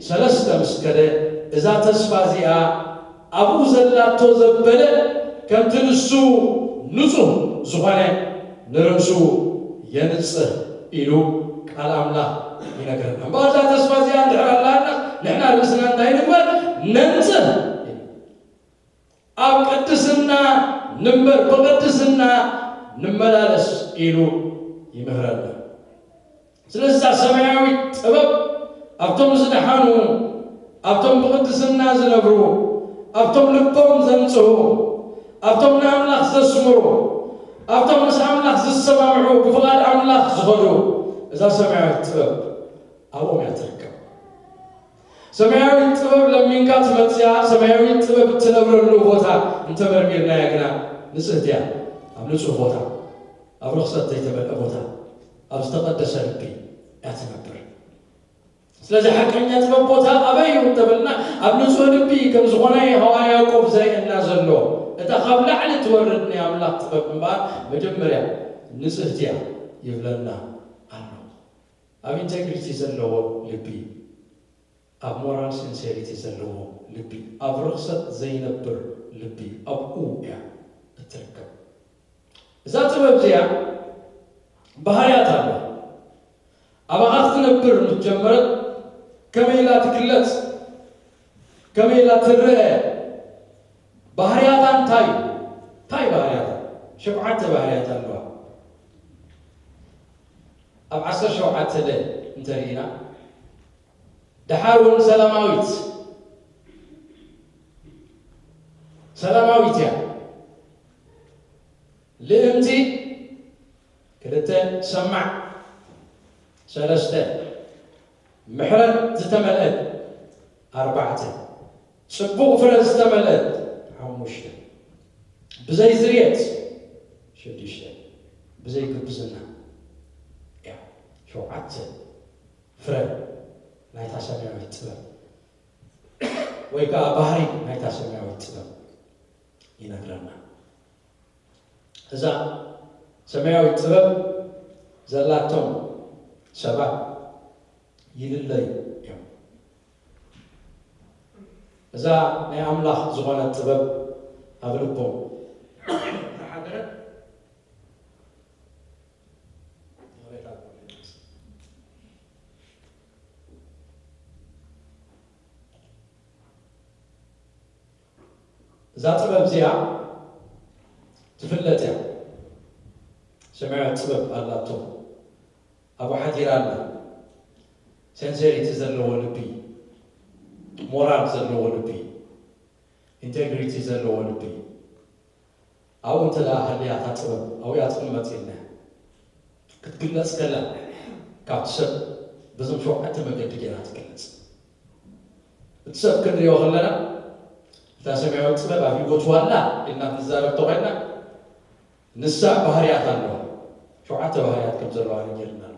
ሰለስተ ምስ ከደ፣ እዛ ተስፋ እዚኣ ኣብኡ ዘላቶ ዘበለ፣ ከምቲ ንሱ ንጹህ ዝኾነ፣ ንርእሱ የንጽህ ኢሉ ቃል ኣምላኽ ይነግረና። እምበኣር እዛ ተስፋ እዚኣ እንድሕር ኣላና፣ ንሕና ርእስና እንታይ ንግበር? ነንጽህ። ኣብ ቅድስና ንንበር፣ ብቅድስና ንመላለስ ኢሉ ይምህረና። ስለዚ እዛ ሰማያዊት ጥበብ ኣብቶም ዝደሓኑ፣ ኣብቶም ብቅድስና ዝነብሩ፣ ኣብቶም ልቦም ዘንጽሁ፣ ኣብቶም ንኣምላኽ ዘስምሩ፣ ኣብቶም ምስ ኣምላኽ ዝሰማምዑ፣ ብፍቓድ ኣምላኽ ዝኸዱ፣ እዛ ሰማያዊት ጥበብ ኣብኦም እያ ትርከብ። ሰማያዊት ጥበብ ለሚንካ ትመጽእ እያ። ሰማያዊት ጥበብ እትነብረሉ ቦታ እንተመርሚርናያ ግና ንጽህቲ እያ። ኣብ ንጹህ ቦታ፣ ኣብ ርኽሰት ዘይተመልአ ቦታ፣ ኣብ ዝተቐደሰ ልቢ እያ ትነብር። ስለዚ ሓቀኛ ጥበብ ቦታ ኣበይ እዩ እንተበልና፣ ኣብ ንጹህ ልቢ ከም ዝኾነ ሃዋርያ ያዕቆብ ዘርእየና ዘሎ፣ እታ ካብ ላዕሊ ትወርድ ናይ ኣምላኽ ጥበብ እምበኣር መጀመርያ ንጽህቲ እያ ይብለና ኣሎ። ኣብ ኢንቴግሪቲ ዘለዎ ልቢ፣ ኣብ ሞራል ሲንሴሪቲ ዘለዎ ልቢ፣ ኣብ ርኽሰት ዘይነብር ልቢ፣ ኣብኡ እያ እትርከብ። እዛ ጥበብ እዚኣ ባህርያት ኣለዋ። ኣባኻ ክትነብር ምስ ጀመረት፣ ከመይ ኢላ ትግለጽ? ከመይ ኢላ ትረአ? ባህርያታ እንታይ እዩ? እንታይ ባህርያታ? ሸውዓተ ባህርያት ኣለዋ። ኣብ ዓሰርተ ሸውዓተ ለ እንተርኢና፣ ደሓር እውን ሰላማዊት፣ ሰላማዊት እያ። ልእምቲ፣ ክልተ፣ ሰማዕ፣ ሰለስተ፣ ምሕረት ዝተመልአት፣ ኣርባዕተ፣ ጽቡቕ ፍረ ዝተመልአት፣ ሓሙሽተ፣ ብዘይ ዝርየት፣ ሽዱሽተ፣ ብዘይ ግብዝና እያ። ሸውዓተ ፍረ ናይታ ሰማያዊት ጥበብ፣ ወይ ከኣ ባህሪ ናይታ ሰማያዊት ጥበብ ይነግረና። እዛ ሰማያዊት ጥበብ ዘላቶም ሰባት ይልለዩ እዮም። እዛ ናይ ኣምላኽ ዝኾነት ጥበብ ኣብ ልቦም ዝሓደረት እዛ ጥበብ እዚኣ ትፍለጥ እያ። ሰማያዊት ጥበብ ኣላቶ፣ ኣብኡ ሓዲራ ኣላ። ሴንሴሪቲ ዘለዎ ልቢ፣ ሞራል ዘለዎ ልቢ፣ ኢንቴግሪቲ ዘለዎ ልቢ፣ ኣብኡ እንተ ደኣ ሃልያ እታ ጥበብ ኣብኡ እያ ትቕመጥ ኢልና ክትግለጽ ከላ፣ ካብቲ ሰብ በዞም ሸውዓተ መገዲ ገይራ ትግለጽ። እቲ ሰብ ክንሪኦ ከለና፣ እታ ሰማያዊት ጥበብ ኣብ ህይወቱ ኣላ ኢልና ክንዛረብ ተኾይንና፣ ንሳ ባህርያት ኣለዋ። ሸውዓተ ባህርያት ከም ዘለዋ ነጊርና ኣሎ።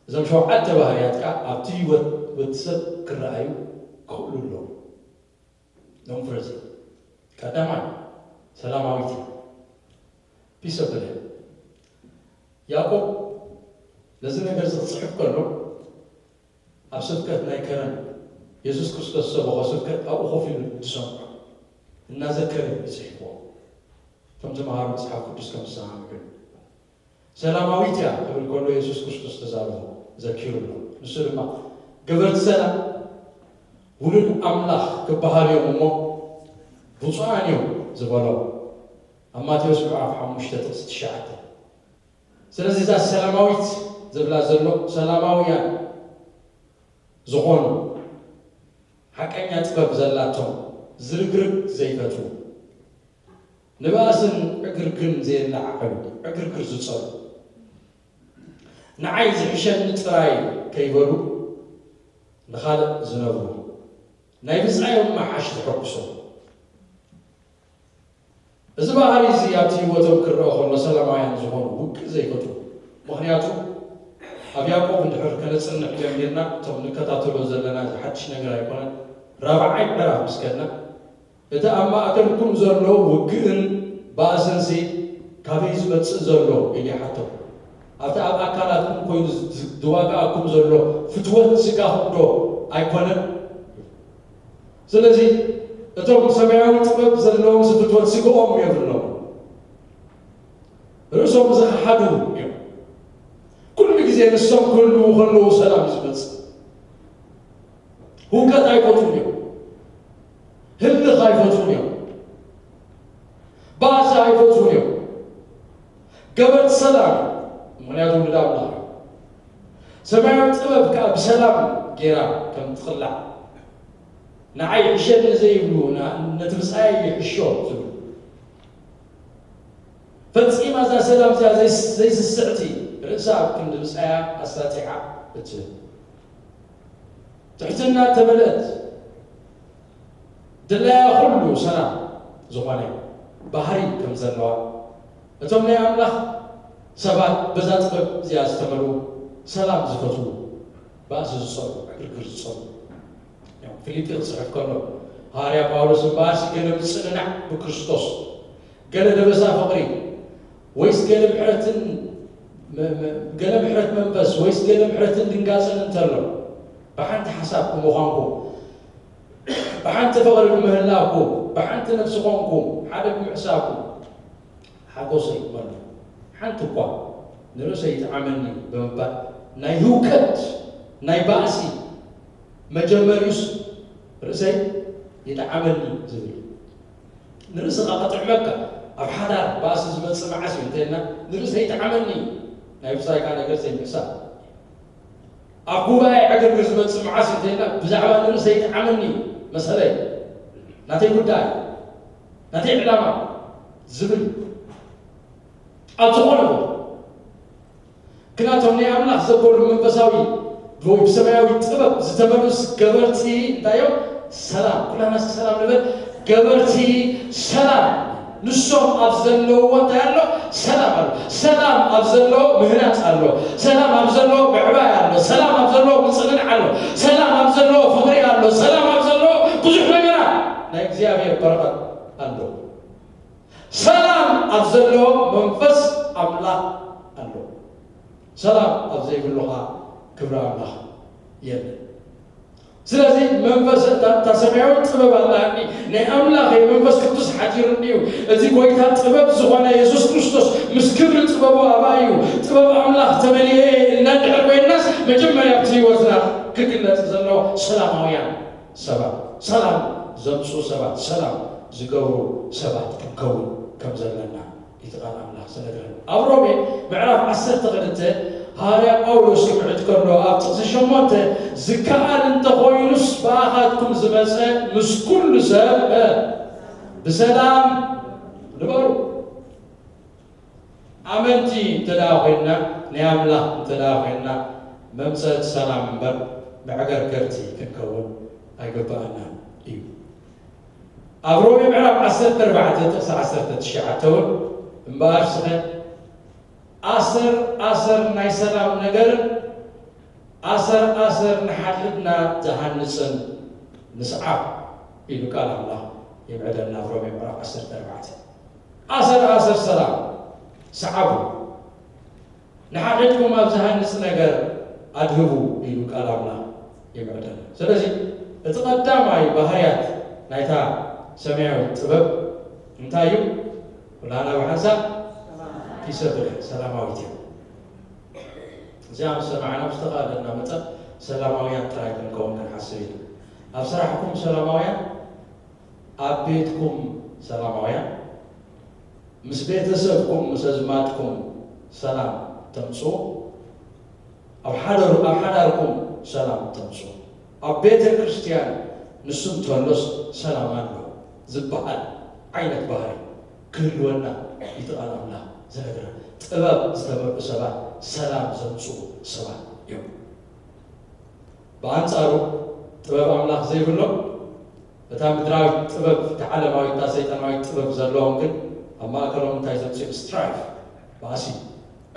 እዞም ሸውዓተ ባህርያት ከኣ ኣብቲ ህይወት ወዲ ሰብ ክረኣዩ ክኽእሉ ኣለዎም። እዞም ፍረ እዚ ቀዳማይ ሰላማዊት እያ። ፒሰብል እያ። ያዕቆብ ነዚ ነገር እዚ ክጽሕፍ ከሎ ኣብ ስብከት ናይ ከረን የሱስ ክርስቶስ ዝሰበኾ ስብከት ኣብኡ ኮፍ ኢሉ ዝሰምዖ እናዘከረ እዩ ጽሒፍዎ። እቶም ተምሃሮ መጽሓፍ ቅዱስ ከም ዝሰማምዑ ሰላማዊት እያ ክብል ከሎ የሱስ ክርስቶስ ተዛረቦ ዘኪሩ ኣሎ። ንሱ ድማ ገበርቲ ሰላም ውሉድ ኣምላኽ ክበሃሉ እዮም እሞ ብፁዓን እዮም ዝበሎ ኣብ ማቴዎስ ምዕራፍ ሓሙሽተ ጥቕሲ ትሽዓተ። ስለዚ እዛ ሰላማዊት ዝብላ ዘሎ ሰላማውያን ዝኾኑ ሓቀኛ ጥበብ ዘላቶም ዝርግርግ ዘይፈትዉ ንባእስን ዕግርግን ዘየለዓዕሉ ዕግርግር ዝጸሉ ንዓይ ዝሕሸኒ ጥራይ ከይበሉ ንኻልእ ዝነብሩ ናይ ብጻዮም መሓሽ ዝሐጉሶም እዚ ባህሪ እዚ ኣብቲ ህይወቶም ክረአ ከሎ ሰላማውያን ዝኾኑ ውግእ ዘይፈትዉ። ምኽንያቱ ኣብ ያዕቆብ እንድሕር ከነጽንዕ ጀሚርና እቶም ንከታተሎ ዘለና እዚ ሓድሽ ነገር ኣይኮነን። ራብዓይ ምዕራፍ ምስ ከድና እቲ ኣብ ማእከልኩም ዘሎ ውግእን ባእስንሲ ካበይ ዝመጽእ ዘሎ ኢሉ ይሓቶም። ኣብቲ ኣብ ኣካላትኩም ኮይኑ ዝዋጋኣኩም ዘሎ ፍትወት ስጋኹም ዶ ኣይኮነን? ስለዚ እቶም ሰማያዊ ጥበብ ዘለዎም ፍትወት ስግኦም የብሎም። ርእሶም ዝኸሓዱ እዮም። ኩሉ ግዜ ንሶም ክህልዉ ከለዉ ሰላም እዩ ዝመጽእ። ህውከት ኣይፈትዉን እዮም። ህልኽ ኣይፈትዉን እዮም። ባእሲ ኣይፈትዉን እዮም። ገበርቲ ሰላም እዮም። ምኽንያቱ ውሉድ ኣምላኽ እዮም። ሰማያዊ ጥበብ ከኣ ብሰላም ጌራ ከም ትቕላዕ ንዓይ ይሕሸኒ ዘይብሉ ነቲ ብጻይ ይሕሾ ዝብሉ ፈጺማ እዛ ሰላም እዚኣ ዘይስስዕቲ ርእሳ ኣብ ክንዲ ብጻያ ኣሳጢሓ እትብል ትሕትና እተመልአት ድላያ ኩሉ ሰላም ዝኾነ ባህሪ ከም ዘለዋ እቶም ናይ ኣምላኽ ሰባት በዛ ጥበብ እዚኣ ዝተመልኡ ሰላም ዝፈትዉ ባእሲ ዝጸልኡ ዕግርግር ዝጸልኡ እዮም። ፊልጲ ክጽሕፍ ከሎ ሃዋርያ ጳውሎስ እምበኣርሲ ገለ ምጽንናዕ ብክርስቶስ ገለ ደበሳ ፍቕሪ ወይስ ገለ ምሕረትን ገለ ምሕረት መንፈስ ወይስ ገለ ምሕረትን ድንጋጽን እንተሎ ብሓንቲ ሓሳብ ብምዃንኩም ብሓንቲ ፍቕሪ ብምህላውኩም ብሓንቲ ነፍሲ ኾንኩም ሓደ ብምሕሳብኩም ሓጎሰይ መሉ ሓንቲ እኳ ንርእሰይ ይጥዓመኒ ብምባል ናይ ህውከት ናይ ባእሲ መጀመሪዩስ ርእሰይ ይጥዓመኒ ዝብል ንርእስኻ ከጥዕመካ ኣብ ሓዳር ባእሲ ዝመጽእ መዓስ እዩ እንተልና ንርእሰይ ይጥዓመኒ ናይ ብጻይካ ነገር ዘይምሕሳብ ኣብ ጉባኤ ዕግርግር ዝመጽእ መዓስ እንተልና ብዛዕባ ንርእሰይ ይጥዓመኒ መሰለይ ናተይ ጉዳይ ናተይ ዕላማ ዝብል ኣብ ዝኾነ ቦታ ግናቶም ናይ ኣምላኽ ዘበሉ መንፈሳዊ ወይ ብሰማያዊ ጥበብ ዝተመልኡስ ገበርቲ እንታይ እዮም? ሰላም። ኩላና እስኪ ሰላም ንበል። ገበርቲ ሰላም። ንሶም ኣብ ዘለውዎ እንታይ ኣሎ? ሰላም ኣሎ። ሰላም ኣብ ዘለዎ ምህናጽ ኣሎ። ሰላም ኣብ ዘለዎ ምዕባይ ኣሎ። ሰላም ኣብ ዘለዎ ምጽንናዕ ኣሎ። ሰላም ኣብ ዘለዎ ፍቕሪ ኣሎ። ሰላም ኣብ ዘለዎ ብዙሕ ነገራት ናይ እግዚኣብሔር በረኸት ኣሎ። ሰላም ኣብ ዘለዎ መንፈስ ኣምላኽ ኣሎ። ሰላም ኣብ ዘይብሉኻ ክብሪ ኣምላኽ የለን። ስለዚ መንፈስ እታ እታ ሰማያዊት ጥበብ ኣላኒ ናይ ኣምላኽ መንፈስ ቅዱስ ሓዲሩኒ እዩ። እቲ ጎይታ ጥበብ ዝኾነ የሱስ ክርስቶስ ምስ ክብሪ ጥበቡ ኣባይ እዩ። ጥበብ ኣምላኽ ተመሊኤ ኢልና እንድሕር ኮይንናስ መጀመርያ ኣብቲ ህይወትና ክግለጽ ዘለዎ ሰላማውያን ሰባት ሰላም ዘምፅኡ ሰባት ሰላም ዝገብሩ ሰባት ክንከውን ከም ዘለና እቲ ቃል ኣምላኽ ዝነግረና ኣብ ሮሜ ምዕራፍ ዓሰርተ ክልተ ሃዋርያ ጳውሎስ ክምዕድ ከሎ ኣብ ጥቕሲ ሸሞንተ ዝከኣል እንተኾይኑስ ብኣኻትኩም ዝመፀ ምስ ኩሉ ሰብ ብሰላም ንበሩ ኣመንቲ እንተ ደኣ ኮይንና ናይ ኣምላኽ እንተ ደኣ ኮይንና መምፀእቲ ሰላም እምበር መዕገርገርቲ ክንከውን ኣይግብኣናን እዩ ኣብ ሮሜ ምዕራፍ ዓሰርተ ኣርባዕተ ጥቕሲ ዓሰርተ ትሽዓተ እውን እምበኣር ስኸ ኣሰር ኣሰር ናይ ሰላም ነገርን ኣሰር ኣሰር ንሓድሕድና ዝሃንፅን ንስዓብ ኢሉ ቃል ኣምላኽ ይምዕደልና ኣብ ሮሜ ምዕራፍ ዓሰርተ ኣርባዕተ ኣሰር ኣሰር ሰላም ሰዓቡ ንሓድሕድኩም ኣብ ዝሃንጽ ነገር ኣድህቡ ኢሉ ቃል ኣምላኽ ይምዕደና። ስለዚ እቲ ቀዳማይ ባህርያት ናይታ ሰማያዊት ጥበብ እንታይ እዩ? ኩላና ብሓንሳብ ፒሰብል፣ ሰላማዊት እያ። እዚኣ ምስ ሰማዕና ብዝተኻእለና መጠን ሰላማውያን ጥራይ ክንከውን ክንሓስብ ኢና። ኣብ ስራሕኩም ሰላማውያን፣ ኣብ ቤትኩም ሰላማውያን፣ ምስ ቤተሰብኩም ምስ ኣዝማድኩም ሰላም ተምጽኡ፣ ኣብ ሓዳር ኣብ ሓዳርኩም ሰላም ተምጽኡ። ኣብ ቤተ ክርስቲያን ንሱ እንተሎስ ሰላም ኣሎ ዝበሃል ዓይነት ባህሪ ክህልወና እዩ እቲ ቃል ኣምላኽ ዝነግረና። ጥበብ ዝተመልኡ ሰባት ሰላም ዘምጽኡ ሰባት እዮም። ብኣንጻሩ ጥበብ ኣምላኽ ዘይብሎም፣ እታ ምድራዊት ጥበብ፣ እታ ዓለማዊት፣ እታ ሰይጣናዊት ጥበብ ዘለዎም ግን ኣብ ማእከሎም እንታይ ዘምጽኡ? ስትራይፍ፣ ባእሲ፣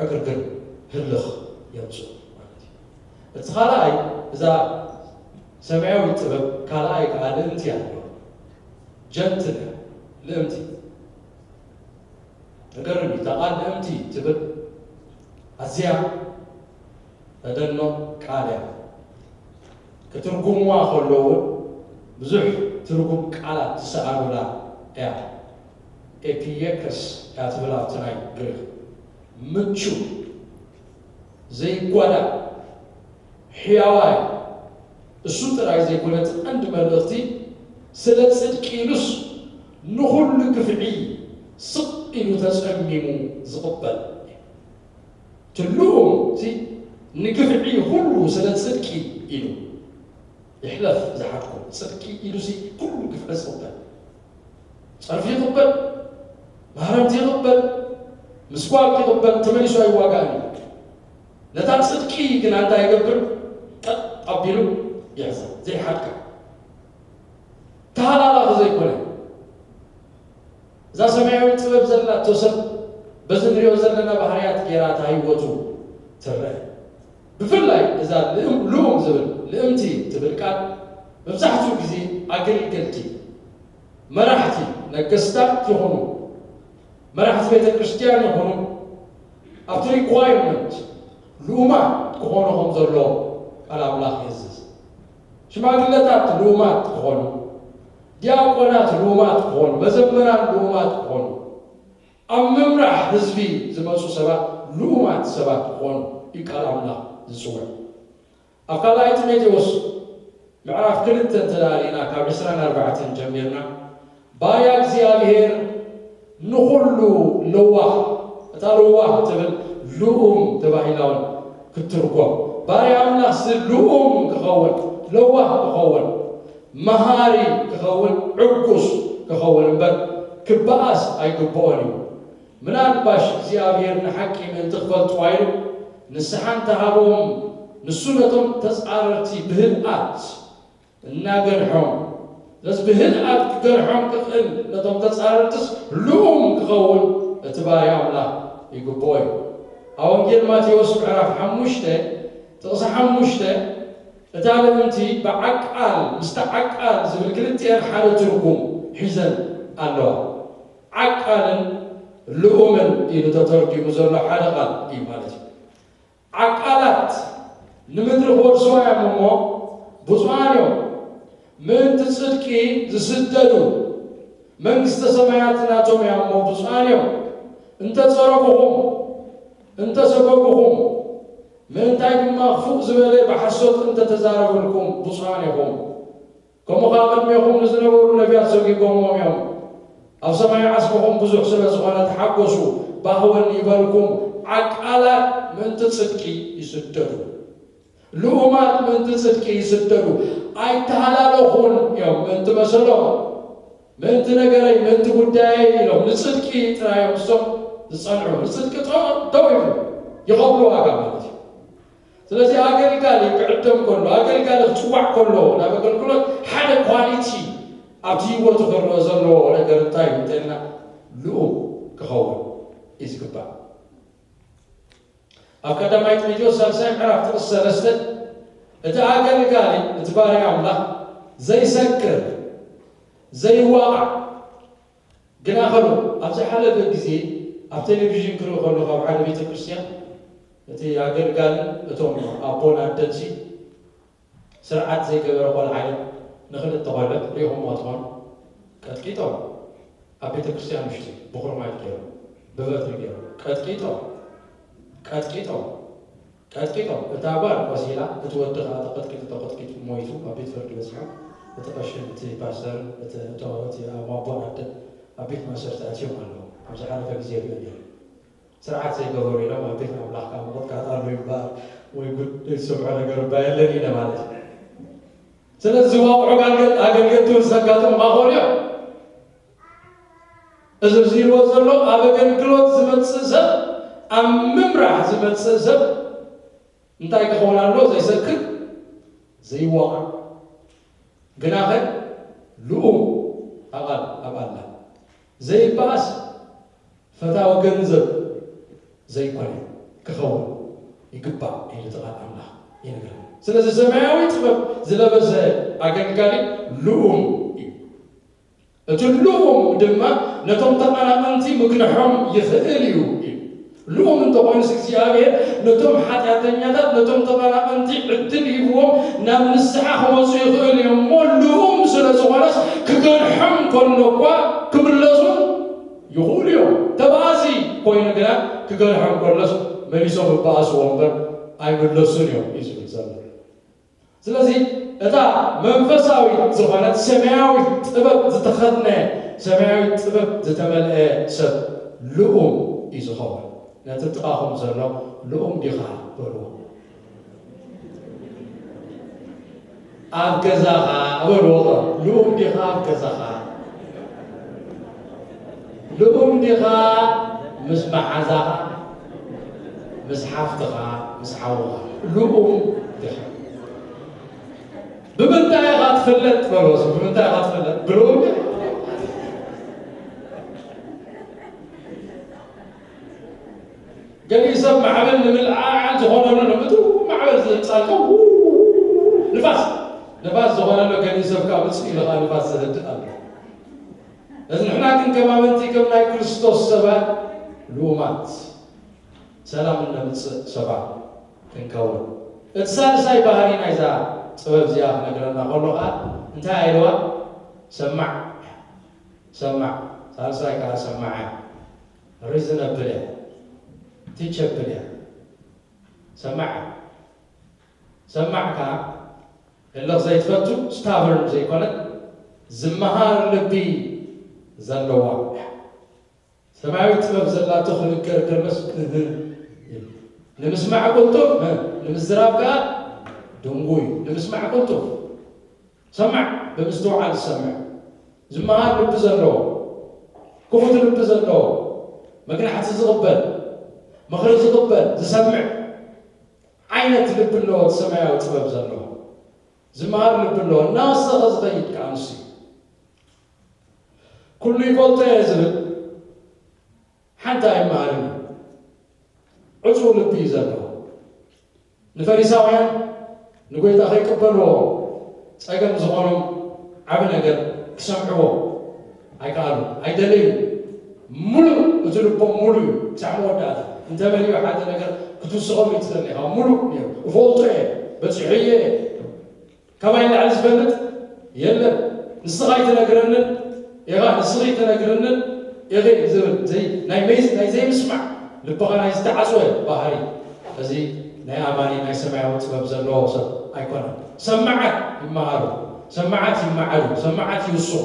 ዕግርግር፣ ህልኽ የምጽኡ ማለት እዩ። እቲ ካልኣይ፣ እዛ ሰማያዊት ጥበብ ካልኣይ ከኣ ልእምቲ ኣለዋ። ጀንትል እያ፣ ልእምቲ። ተገርም እዩ። እታ ቃል ልእምቲ ትብል ኣዝያ ተደንቕ ቃል እያ። ክትርጉምዋ ከለዉ እውን ብዙሕ ትርጉም ቃላት ዝሰኣኑላ እያ። ኤፒየከስ እያ ትብል ኣብቲ ናይ ግሪክ። ምቹ፣ ዘይጓዳእ፣ ሕያዋይ፣ እሱ ጥራይ ዘይኮነ እቲ ቀንዲ መልእኽቲ ስለ ጽድቂ ኢሉስ ንኹሉ ግፍዒ ስቕ ኢሉ ተጸሚሙ ዝቕበል። ትልኡ እቲ ንግፍዒ ኩሉ ስለ ጽድቂ ኢሉ ይሕለፍ ዝሓድኩ፣ ጽድቂ ኢሉሲ ኩሉ ግፍዒ ዝቕበል፣ ጸርፊ ይቕበል፣ ማህረምቲ ይቕበል፣ ምስጓግ ይቕበል፣ ተመሊሱ ኣይዋጋእን እዩ። ነታ ጽድቂ ግና እንታይ ይገብር? ቀጥ ኣቢሉ ይሕዛ፣ ዘይሓድጋ። ተሃላላኺ ዘይኮነ። እዛ ሰማያዊት ጥበብ ዘላቶ ሰብ በዚ ንሪኦ ዘለና ባህርያት ገይራ እታ ህይወቱ ትረአ። ብፍላይ እዛ ልእም-፣ ልኡም ዝብል፣ ልእምቲ ትብል ቃል መብዛሕትኡ ግዜ ኣገልገልቲ፣ መራሕቲ፣ ነገስታት ይኹኑ፣ መራሕቲ ቤተ ክርስቲያን ይኹኑ፣ ኣብቲ ሪኳየርመንት ልኡማት ክኾኑ ከም ዘለዎም ቃል ኣምላኽ የእዝዝ። ሽማግለታት ልኡማት ክኾኑ፣ ዲያቆናት ልኡማት ክኾኑ፣ መዘምራን ልኡማት ክኾኑ፣ ኣብ ምምራሕ ህዝቢ ዝመጹ ሰባት ልኡማት ሰባት ክኾኑ እዩ ቃል ኣምላኽ ዝጽውዕ። ኣብ ካልኣይ ጢሞቴዎስ ምዕራፍ ክልተ እንተ ደኣ ርኢና፣ ካብ ዕስራን ኣርባዕተን ጀሚርና፣ ባርያ እግዚኣብሔር ንኹሉ ለዋህ፣ እታ ለዋህ ትብል ልኡም ተባሂላ እውን ክትትርጎም። ባርያ ኣምላኽሲ ልኡም ክኸውን፣ ለዋህ ክኸውን፣ መሃሪ ክኸውን፣ ዕጉስ ክኸውን እምበር ክበኣስ ኣይግብኦን እዩ። ምናልባሽ እግዚኣብሔር ንሓቂ ምእንቲ ክፈልጥዋ ኢሉ ንስሓ እንተሃቦም፣ ንሱ ነቶም ተጻረርቲ ብህድኣት እናገንሖም፣ ስለዚ ብህድኣት ክገንሖም ክኽእል ነቶም ተጻረርትስ ልኡም ክኸውን እቲ ባርያ ኣምላኽ ይግብኦ እዩ። ኣብ ወንጌል ማቴዎስ ምዕራፍ ሓሙሽተ ጥቕሲ ሓሙሽተ፣ እታ ልእምቲ ብዓቃል ምስቲ ዓቃል ዝብል ክልቲኣን ሓደ ትርጉም ሒዘን ኣለዋ። ዓቃልን ልኡምን ኢሉ ተተርጒሙ ዘሎ ሓደ ቃል እዩ ማለት እዩ። ዓቃላት ንምድሪ ክወርስዋ እዮም እሞ ብፁዓን እዮም። ምእንቲ ጽድቂ ዝስደዱ መንግስተ ሰማያት ናቶም እያ እሞ ብፁዓን እዮም። እንተ ጸረጉኹም፣ እንተ ሰጎጉኹም፣ ምእንታይ ድማ ክፉእ ዝበለ ብሓሶት እንተ ተዛረቡልኩም ብፁዓን ኢኹም። ከምኡ ኸኣ ቅድሜኹም ንዝነበሩ ነቢያት ሰጒጎምዎም እዮም። ኣብ ሰማይ ዓስብኹም ብዙሕ ስለ ዝኾነ ተሓጎሱ፣ ባህወን ይበልኩም። ዓቃላት ምእንቲ ጽድቂ ይስደዱ። ልኡማት ምእንቲ ጽድቂ ይስደዱ። ኣይተሃላለኹን እዮም። ምእንቲ መሰሎም፣ ምእንቲ ነገረይ፣ ምእንቲ ጉዳየይ ኢሎም ንጽድቂ ጥራይ እዮም እሶም ዝጸንዑ። ንጽድቂ ጠ-፣ ደው ይብሉ፣ ይኸፍሉ ዋጋ ማለት እዩ። ስለዚ ኣገልጋሊ ክዕደም ከሎ፣ ኣገልጋሊ ክጽዋዕ ከሎ፣ ናብ ኣገልግሎት ሓደ ኳሊቲ ኣብቲ ህይወቱ ክረአ ዘለዎ ነገር እንታይ እዩ እንተልና፣ ልኡም ክኸውን እዩ ዝግባእ። ኣብ ቀዳማይ ጢሞቴዎስ ሳልሳይ ምዕራፍ ጥቕሲ ሰለስተ፣ እቲ ኣገልጋሊ፣ እቲ ባርያ ኣምላኽ ዘይሰክር፣ ዘይዋቓዕ፣ ግና ከሎ ኣብ ዝሓለፈ ግዜ ኣብ ቴሌቪዥን ክርኢ ከለኹ ኣብ ሓደ ቤተ ክርስቲያን እቲ ኣገልጋልን እቶም ኣቦን ኣደንሲ ስርዓት ዘይገበረ ቆልዓ እዮም። ንክልተ ቆልዑት ሪኢኹምዎ ትኾኑ። ቀጥቂጦም ኣብ ቤተ ክርስቲያን ውሽጢ ብኹርማይት ገይሮም፣ ብበትሪ ገይሮም ቀጥቂጦም፣ ቀጥቂጦም፣ ቀጥቂጦም። እታ ጓል ቆሲላ፣ እቲ ወዲ ከዓ ተቐጥቂጡ፣ ተቐጥቂጡ ሞይቱ፣ ኣብ ቤት ፍርዲ በፂሑ። እቲ ቀሽን፣ እቲ ፓስተርን እቲ፣ እቲ፣ እቲ ኣቦን ኣደን ኣብ ቤት ማእሰርቲ ኣትዮም ኣለዉ። ኣብ ዝሓለፈ ግዜ ሪኦ ነይሩ። ስርዓት ዘይገበሩ ኢሎም ኣብ ቤት ኣምላኽ ካብ ምቕጥቃጥ ኣሎ ይበሃል። ወይ ጉድ፣ ዘይሰምዖ ነገር እባ የለን ኢለ ማለት እዩ። ስለዚ ዝዋቕዑ ኣገልገል-፣ ኣገልገልቲ እውን ዘጋጥሙኻ ክኾኑ እዮም። እዚ ኣብዚ ኢልዎ ዘሎ ኣብ ኣገልግሎት ዝመጽእ ሰብ፣ ኣብ ምምራሕ ዝመጽእ ሰብ እንታይ ክኸውን ኣለዎ? ዘይሰክር፣ ዘይዋቕ። ግናኸ ልኡም ኣቓል ኣብ ኣላ ዘይበኣስ ፈታዊ ገንዘብ ዘይኮነ ክኸውን ይግባእ ኢሉ እቲ ቃል ኣምላኽ ይነግረና። ስለዚ ሰማያዊ ጥበብ ዝለበሰ ኣገልጋሊ ልኡም እዩ። እቲ ልኡም ድማ ነቶም ተቐናቐንቲ ምግንሖም ይኽእል እዩ ኢሉ። ልኡም እንተኾይኑስ እግዚኣብሔር ነቶም ሓጢኣተኛታት፣ ነቶም ተቐናቐንቲ ዕድል ሂብዎም ናብ ንስሓ ክመፁ ይኽእል እዮም እሞ ልኡም ስለ ዝኾነስ ክገንሖም ከሎ እኳ ክምለሱ ይኽእሉ እዮም። ተባኣሲ ኮይኑ ግና ክገንሖም ከሎስ መሊሶም ይበኣስዎ እምበር ኣይምለሱን እዮም እዩ ዝብል ዘሎ። ስለዚ እታ መንፈሳዊት ዝኾነት ሰማያዊት ጥበብ ዝተኸድነ፣ ሰማያዊት ጥበብ ዝተመልአ ሰብ ልኡም እዩ ዝኸውን። ነቲ ጥቓኹም ዘሎ ልኡም ዲኻ በልዎ። ኣብ ገዛኻ በልዎ። ልኡም ዲኻ ኣብ ገዛኻ? ልኡም ዲኻ ምስ መሓዛኻ፣ ምስ ሓፍትኻ፣ ምስ ሓውኻ? ልኡም ዲኻ? ብምንታይ ኢኻ ትፍለጥ? በልዎ፣ ብምንታይ ኢኻ ትፍለጥ? ብልኡም ዲኻ? ገሊኡ ሰብ ማዕበል ንምልዓል ዝኾነሉ፣ ነቲ ማዕበል ዘምጻልካ፣ ው-፣ ንፋስ፣ ንፋስ ዝኾነሉ፣ ገሊኡ ሰብ ካብ ውጽእ ኢሉ ኸዓ ንፋስ ዘህድእ ኣሎ። እዚ ንሕና ግን ከም ኣመንቲ፣ ከም ናይ ክርስቶስ ሰባት ልኡማት፣ ሰላም እነምጽእ ሰባት ክንከውን። እቲ ሳልሳይ ባህሪ ናይዛ ጥበብ እዚኣ ክነግረና ከሎ ኸዓ እንታይ ኢልዋ? ሰማዕ፣ ሰማዕ። ሳልሳይ ከዓ ሰማዕ እያ። ሪዝነብል እያ። ቲቸብል እያ። ሰማዕ እያ። ሰማዕ ከዓ እልኽ ዘይትፈቱ፣ ስታበርን ዘይኮነት፣ ዝመሃር ልቢ ዘለዋ እያ። ሰማያዊ ጥበብ ዘላቶ ክንገር ከሎስ እህ ይብል። ንምስማዕ ቅልጡፍ፣ እ፣ ንምዝራብ ከዓ ድንጉይ። ንምስማዕ ቅልጡፍ። ሰማዕ፣ ብምስትውዓል ዝሰምዕ። ዝመሃር ልቢ ዘለዎ፣ ክፉት ልቢ ዘለዎ፣ መግናሕቲ ዝቕበል፣ ምኽሪ ዝቕበል፣ ዝሰምዕ ዓይነት ልቢ ኣለዎ፣ እቲ ሰማያዊ ጥበብ ዘለዎ። ዝመሃር ልቢ ኣለዎ፣ እናወሰኸ ዝኸይድ ከዓ ንሱ እዩ። ኩሉ ይፈልጦ እየ ዝብል ሓንቲ ኣይመሃርን እዩ። ዕጹው ልቢ እዩ ዘለዎ። ንፈሪሳውያን ንጎይታ ከይቅበልዎ ጸገም ዝኾኖም ዓቢ ነገር ክሰምዕዎ ኣይከኣሉን፣ ኣይደለዩን። ምሉእ፣ እቲ ልቦም ምሉእ እዩ፣ ክሳዕ መወዳእታ። እንተ መሊኡ ሓደ ነገር ክትውስኸሉ እዩ ትደሊ ኢኻ። ምሉእ ነይሩ። እፈልጦ እየ፣ በጺሐዮ እየ። ካባይ ንላዕሊ ዝፈልጥ የለን። ንስኻ ኣይትነግረንን ኢኻ፣ ንስኺ ኣይትነግርንን ኢኺ ዝብል ዘይ-፣ ናይ መይዝ-፣ ናይ ዘይምስማዕ ልብኻ ናይ ዝተዓጽወ ባህሪ። እዚ ናይ ኣማኒ ናይ ሰማያዊ ጥበብ ዘለዎ ሰብ ኣይኮነን። ሰማዓት ይመሃሩ፣ ሰማዓት ይመዓዱ፣ ሰማዓት ይውስኹ።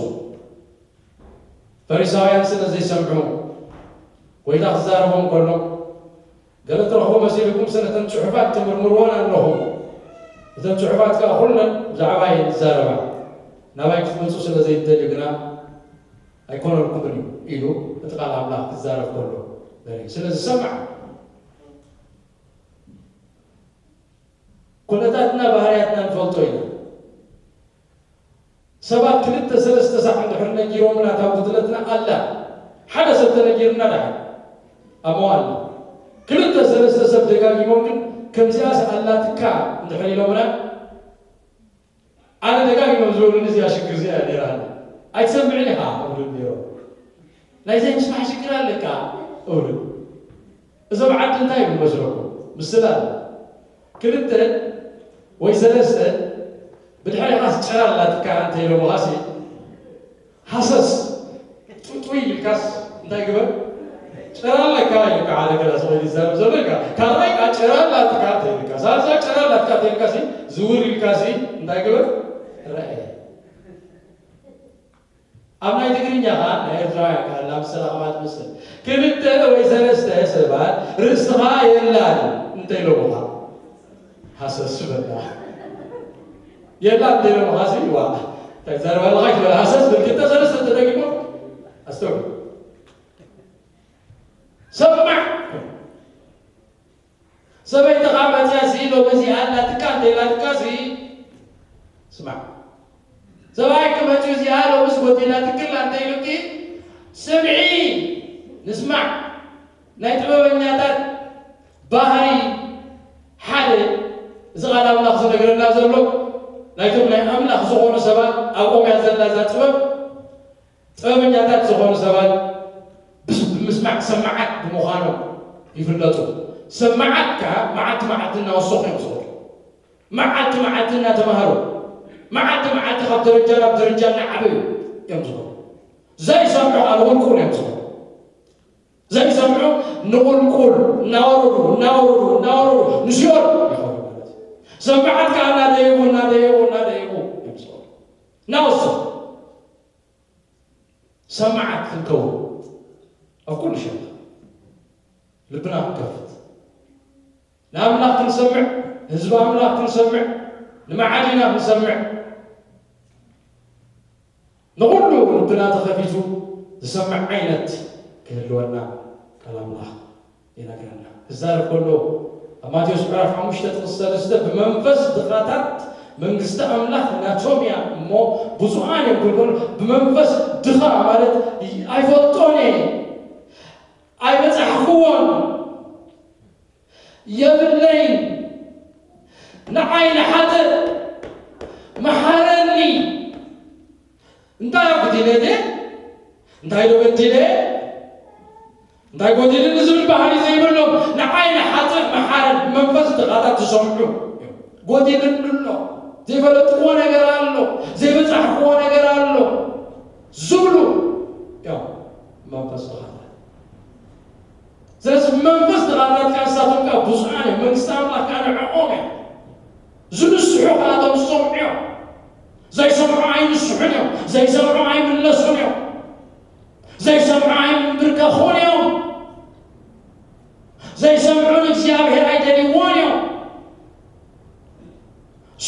ፈሪሳውያን ስለ ዘይሰምዑ፣ ጎይታ ክዛረቦም ከሎ፣ ገለ ትረኽቡ መሲልኩም ስለ እተን ጽሑፋት ትምርምርወን ኣለኹም። እተን ጽሑፋት ከኣ ኩለን ብዛዕባ እየን ዝዛረባ። ናባይ ክትመጹ ስለ ዘይትደልዩ ግና ኣይኮነልኩምን እዩ ኢሉ እቲ ቃል ኣምላኽ ክዛረብ ከሎ ንርኢ። ስለዚ ሰማዕ። ኩነታትና ባህርያትና ንፈልጦ ኢና። ሰባት ክልተ ሰለስተ ሳዕ እንድሕር ነጊሮምና እታ ጉድለትና ኣላ። ሓደ ሰብ ተነጊርና ደሓን ኣብ መዋእልና። ክልተ ሰለስተ ሰብ ደጋጊሞም ግን ከምዚኣስ ኣላትካ እንድሕር ኢሎምና፣ ኣነ ደጋጊሞም ዝበሉኒ እዚኣ ሽግር እዚኣ እያ ነይራኒ። ኣይትሰምዕን ኢኻ እብሉኒ ነይሮም። ናይ ዘይምስማዕ ሽግር ኣለካ እብሉኒ። እዞም ዓዲ እንታይ ይመስለኩም? ምስላ ክልተ ወይ ሰለስተ ብድሕሪኻስ ጨራ ኣላትካ እንተ ኢሎምኻሲ ሃሰስ ጡጡይ ኢልካስ እንታይ ግበር? ጨራ ኣለካ ኢልካ ሓደ ገላ ሰው ይዛረብ ዘሎ ኢልካ ካልኣይ ከዓ ጨራ ኣላትካ እንተ ኢልካ ሳልሳይ ጨራ ኣላትካ እንተ ኢልካሲ ዝውር ኢልካሲ እንታይ ግበር? ረአ ኣብ ናይ ትግርኛ ኸዓ ናይ ኤርትራውያን ኸዓ ላምሰላ ኸዓ ትመስል ክልተ ወይ ሰለስተ ሰባት ርእስኻ የላን እንተኢሎምኻ ሃሰስ በላ የላን እንተኢሎምኻ ሲ ዋ እንታይ ትዛረብ ኣለኻ ይበል ሃሰስ ብል ክልተ ሰለስተ ተደጊሞ ኣስተውዕል ሰማዕ ሰበይትኻ መፅያ ሲ ሎሚ እዚኣ እናትካ እንተኢላትካ ሲ ስማዕ ሰብኣይ ክመፅዩ እዚኣ ሎምስ ጎዲላ ትክል እንተ ኢሉኪ ስምዒ ንስማዕ ናይ ጥበበኛታት ባህሪ ሓደ እዚ ቃል ኣምላኽ ዝነግረና ዘሎ ናይቶም ናይ ኣምላኽ ዝኾኑ ሰባት ኣብኦም እያ ዘላ እዛ ጥበብ ጥበበኛታት ዝኾኑ ሰባት ብምስማዕ ሰማዓት ብምዃኖም ይፍለጡ። ሰማዓት ከዓ መዓልቲ መዓልቲ እናወሰኹ እዮም ዝኸዱ። መዓልቲ መዓልቲ እናተማሃሩ፣ መዓልቲ መዓልቲ ካብ ደረጃ ናብ ደረጃ እናዓበዩ እዮም ዝኸዱ። ዘይሰምዑ ከዓ ንቁልቁል እዮም ዝኸዱ። ዘይሰምዑ ንቁልቁል እናወረዱ እናወረዱ እናወረዱ ንሲኦል ይኸዱ ማለት እዩ። ሰማዓት ከዓ እናደየቡ እናደየቡ እናደየቡ እዮም ዝኸዱ። እናወሰኹ ሰማዓት ክንከውን ኣብ ኩሉ ሸነኽ ልብና ክንከፍት ንኣምላኽ ክንሰምዕ ንህዝቢ ኣምላኽ ክንሰምዕ ንመዓዲና ክንሰምዕ ንኹሉ ልብና ተኸፊቱ ዝሰምዕ ዓይነት ክህልወና ቃል ኣምላኽ ይነግረና። ክዛረብ ከሎ ኣብ ማቴዎስ ምዕራፍ ሓሙሽተ ጥቕሲ ሰለስተ ብመንፈስ ድኻታት መንግስቲ ኣምላኽ ናቶም እያ እሞ ብፁዓን እዮም ክብል ከሎ ብመንፈስ ድኻ ማለት ኣይፈልጦን እየ ኣይበጻሕክዎን የብለይን ንዓይ ንሓጥእ መሓረኒ እንታይ ኣጉዲለ ድየ እንታይ ዶ በዲለ እንታይ ጎዲልኒ ዝብል ባህሪ ዘይብሎም ንዓይ ንሓጥእ መሓረን መንፈስ ድኻታት ዝሰምዑ ጎዲልኒ ኣሎ ዘይፈለጥክዎ ነገር ኣሎ ዘይበፃሕክዎ ነገር ኣሎ ዝብሉ እዮም መንፈስ ድኻታት ስለዚ መንፈስ ድኻታት ከዓ ንሳቶም ከዓ ብፁዓን እዮም መንግስቲ ኣምላኽ ከዓ ንዕኦም እዮም ዝንስሑ ከዓ እቶም ዝሰምዑ እዮም ዘይሰምዑ ኣይንስሑን እዮም ዘይሰምዑ ኣይምለሱን እዮም ዘይሰምዑ ኣይምንብርከኹን እዮም ዘይሰምዑ ንእግዚኣብሔር ኣይደልይዎን እዮም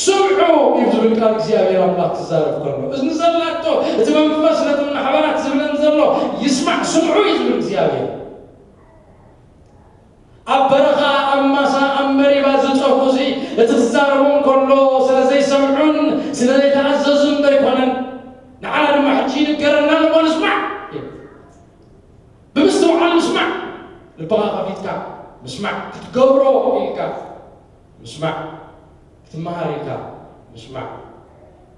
ስምዑ እዩ ዝብል ቃል እግዚኣብሔር ኣምላኽ ትዛረብ ከሎ እዝኒ ዘላቶ እቲ መንፈስ ነቶም ማሕበራት ዝብለን ዘሎ ይስማዕ ስምዑ እዩ ዝብል እግዚኣብሔር ኣብ በረኻ ኣብ ማሳ ኣብ መሪባ ዝጠፉ እዚ እቲ ክዛረቦም ከሎ ስለ ዘይሰምዑን ስለ ዘይተኣዘዙን ዘይኮነን ንዓና ድማ ሕጂ ይንገረና ንሞ ንስማዕ ብምስትውዓል ምስማዕ ልብኻ ከፊትካ ምስማዕ ክትገብሮ ኢልካ ምስማዕ ክትመሃር ኢልካ ምስማዕ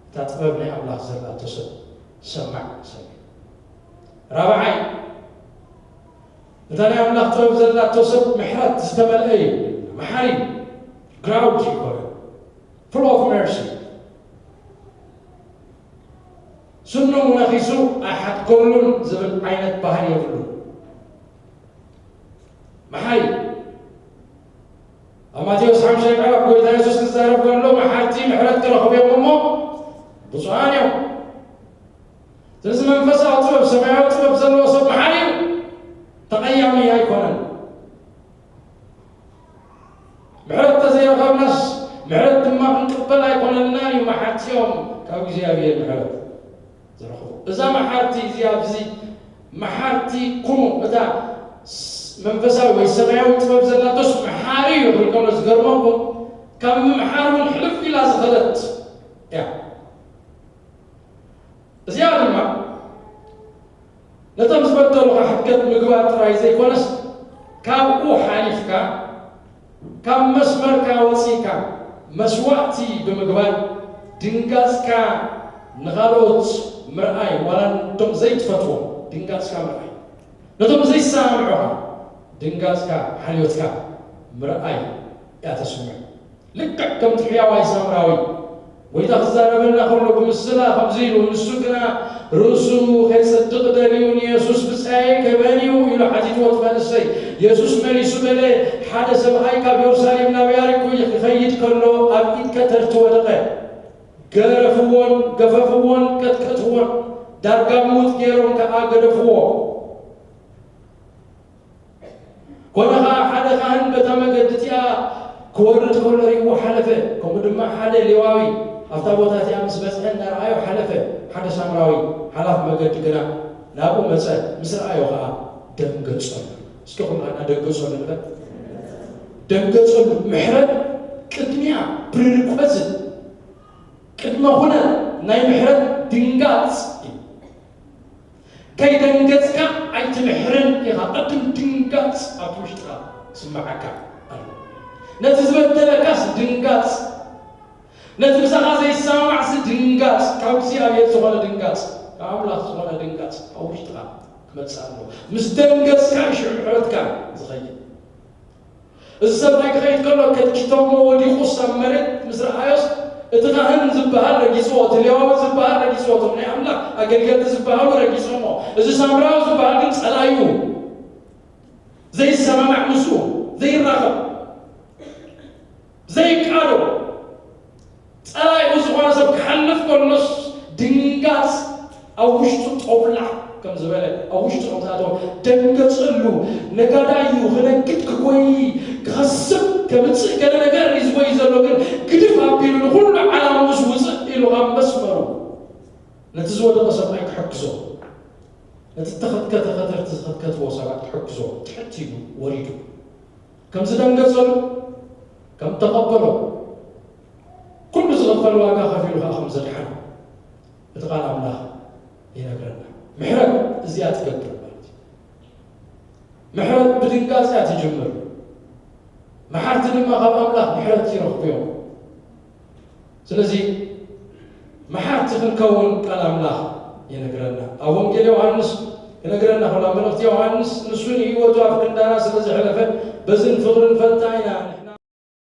እታ ጥበብ ናይ ኣምላኽ ዘላቶ ሰብ ሰማዕ ሰብ እዩ ራብዓይ እታ ናይ ኣምላኽ ጥበብ ዘላቶ ሰብ ምሕረት ዝተመልአ እዩ መሓሪ ግራውድ ይኮነ full of mercy ስኖም ነኺሱ ኣይሓድገሉን ዝብል ዓይነት ባህሪ የብሉ መሓሪ ኣብ ማቴዎስ ሓምሻይ ምዕራፍ ጎይታ የሱስ ክዛረብ ከሎ መሓርቲ ምሕረት ክረኽቡ እዮም እሞ ብፁዓን እዮም ስለዚ መንፈሳዊ ጥበብ ሰማያዊ ጥበብ ዘለዎ ሰብ መሓሪ እዩ ተቐያሚ ኣይኮነን ምሕረት ተዘይረኸብናስ ምሕረት ድማ ክንቅበል ኣይኮነልናን እዩ መሓርቲኦም ካብ እግዚኣብሔር ምሕረት ዝረኽቡ እዛ መሓርቲ እዚኣ ብዚ መሓርቲ ኩኑ እታ መንፈሳዊ ወይ ሰማያዊ ጥበብ ዘላቶስ መሓሪ እዩ ክብል ከሎ ዝገርመኩም ካብ ምምሓር እውን ሕልፍ ኢላ ዝኸደት እያ እዚኣ ድማ ነቶም ዝበደሉኻ ሕድገት ምግባር ጥራይ ዘይኮነስ ካብኡ ሓሊፍካ ካብ መስመርካ ወፂእካ መስዋእቲ ብምግባር ድንጋፅካ ንኻልኦት ምርኣይ ዋላ ነቶም ዘይትፈትዎም ድንጋፅካ ምርኣይ ነቶም ዘይሰማምዑኻ ድንጋፅካ ሓልዮትካ ምርኣይ እያ ተስምዕ። ልክዕ ከምቲ ሕያዋይ ሳምራዊ ጎይታ ክዛረበና ከሎ ብምስላ ከምዚ ኢሉ፣ ንሱ ግና ርእሱ ከየጸድቕ ደልዩ ንየሱስ፣ "ብጻየይ ከበን እዩ?" ኢሉ ሓቲትዎ እቲ መንእሰይ። የሱስ መሊሱ በለ፣ "ሓደ ሰብኣይ ካብ የሩሳሌም ናብ ያሪኮ ይኸይድ ከሎ ኣብ ኢድ ከተርቲ ወደቐ። ገረፍዎን፣ ገፈፍዎን፣ ቀጥቀጥዎን፣ ዳርጋ ምዉት ገይሮም ከኣ ገደፍዎ። ኮነ ኸኣ ሓደ ካህን በታ መገዲ እቲኣ ክወርድ ከሎ ርእይዎ ሓለፈ። ከምኡ ድማ ሓደ ሌዋዊ ኣብታ ቦታ እቲኣ ምስ በጽሐ እናረኣዮ ሓለፈ። ሓደ ሳምራዊ ሓላፍ መገዲ ግና ናብኡ መጸ። ምስ ረኣዮ ኸኣ ደንገጸሉ። እስኪ ኩላና ደንገጸሉ ንበል። ደንገጸሉ። ምሕረት ቅድሚያ ፕሪሪኮዝን ቅድመ ኩነ ናይ ምሕረት ድንጋጽ እዩ። ከይደንገጽካ ኣይትምሕርን ኢኻ። ቅድም ድንጋጽ ኣብቲ ውሽጥኻ ክስምዓካ ኣሎ። ነቲ ዝበደለካስ ድንጋጽ፣ ነቲ ምሳኻ ዘይሰማማዕሲ ድንጋጽ፣ ካብ እግዚኣብሔር ዝኾነ ድንጋጽ፣ ካብ ኣምላኽ ዝኾነ ድንጋጽ ኣብ ውሽጥኻ ክመጽእ ኣለዎ። ምስ ደንገጽካ እዩ ሽዑ ምሕረትካ ዝኸይድ። እዚ ሰብኣይ ክኸይድ ከሎ ከትኪቶሞ ወዲቑስ ኣብ መሬት ምስ ረኣዮስ፣ እቲ ካህን ዝበሃል ረጊጽዎ፣ እቲ ሌዋዊ ዝበሃል ረጊጽዎ፣ እቶም ናይ ኣምላኽ ኣገልገልቲ ዝበሃሉ ረጊጾሞ። እዚ ሳምራዊ ዝበሃል ግን ጸላዩ፣ ዘይሰማማዕ ምስኡ፣ ዘይራኸብ፣ ዘይቃዶ፣ ጸላኢኡ ዝኾነ ሰብ ክሓልፍ ከሎስ ድንጋጽ ኣብ ውሽጡ ጦብላዕ ከም ዝበለ፣ ኣብ ውሽጡ ከም ዝኣተወ ደንገጸሉ። ነጋዳይ እዩ፣ ክነግድ ክጎይ ክኸስብ ከምጽእ ገለ ነገር እዩ ዝጎይ ዘሎ፣ ግን ግድፍ ኣቢሉ ንኹሉ ዓላማ ምስ ውጽእ ኢሉ ካብ መስመሩ ነቲ ዝወደቐ ሰብኣይ ክሕግዞ፣ ነቲ ተኸትከተ ከተርቲ ዝኸትከትዎ ሰባት ክሕግዞ ትሕት ኢሉ ወሪዱ። ከም ዝደንገጸሉ፣ ከም ተቐበሎ፣ ኩሉ ዝኸፈል ዋጋ ከፊሉ ከኣ ከም ዘድሓኖ እቲ ቃል ኣምላኽ ይነግረና። ምሕረት እዚኣ ትገብር ማለት እዩ። ምሕረት ብድንጋጽ እያ ትጅምር። መሓርቲ ድማ ካብ ኣምላኽ ምሕረት ይረኽቡ እዮም። ስለዚ መሓርቲ ክንከውን ቃል ኣምላኽ ይነግረና። ኣብ ወንጌል ዮሃንስ ክነግረና ከሎ፣ ኣብ መልእኽቲ ዮሃንስ፣ "ንሱ ንህይወቱ ኣብ ክንዳና ስለ ዘሕለፈ፣ በዝን ፍቕርን ፈንታ ኢና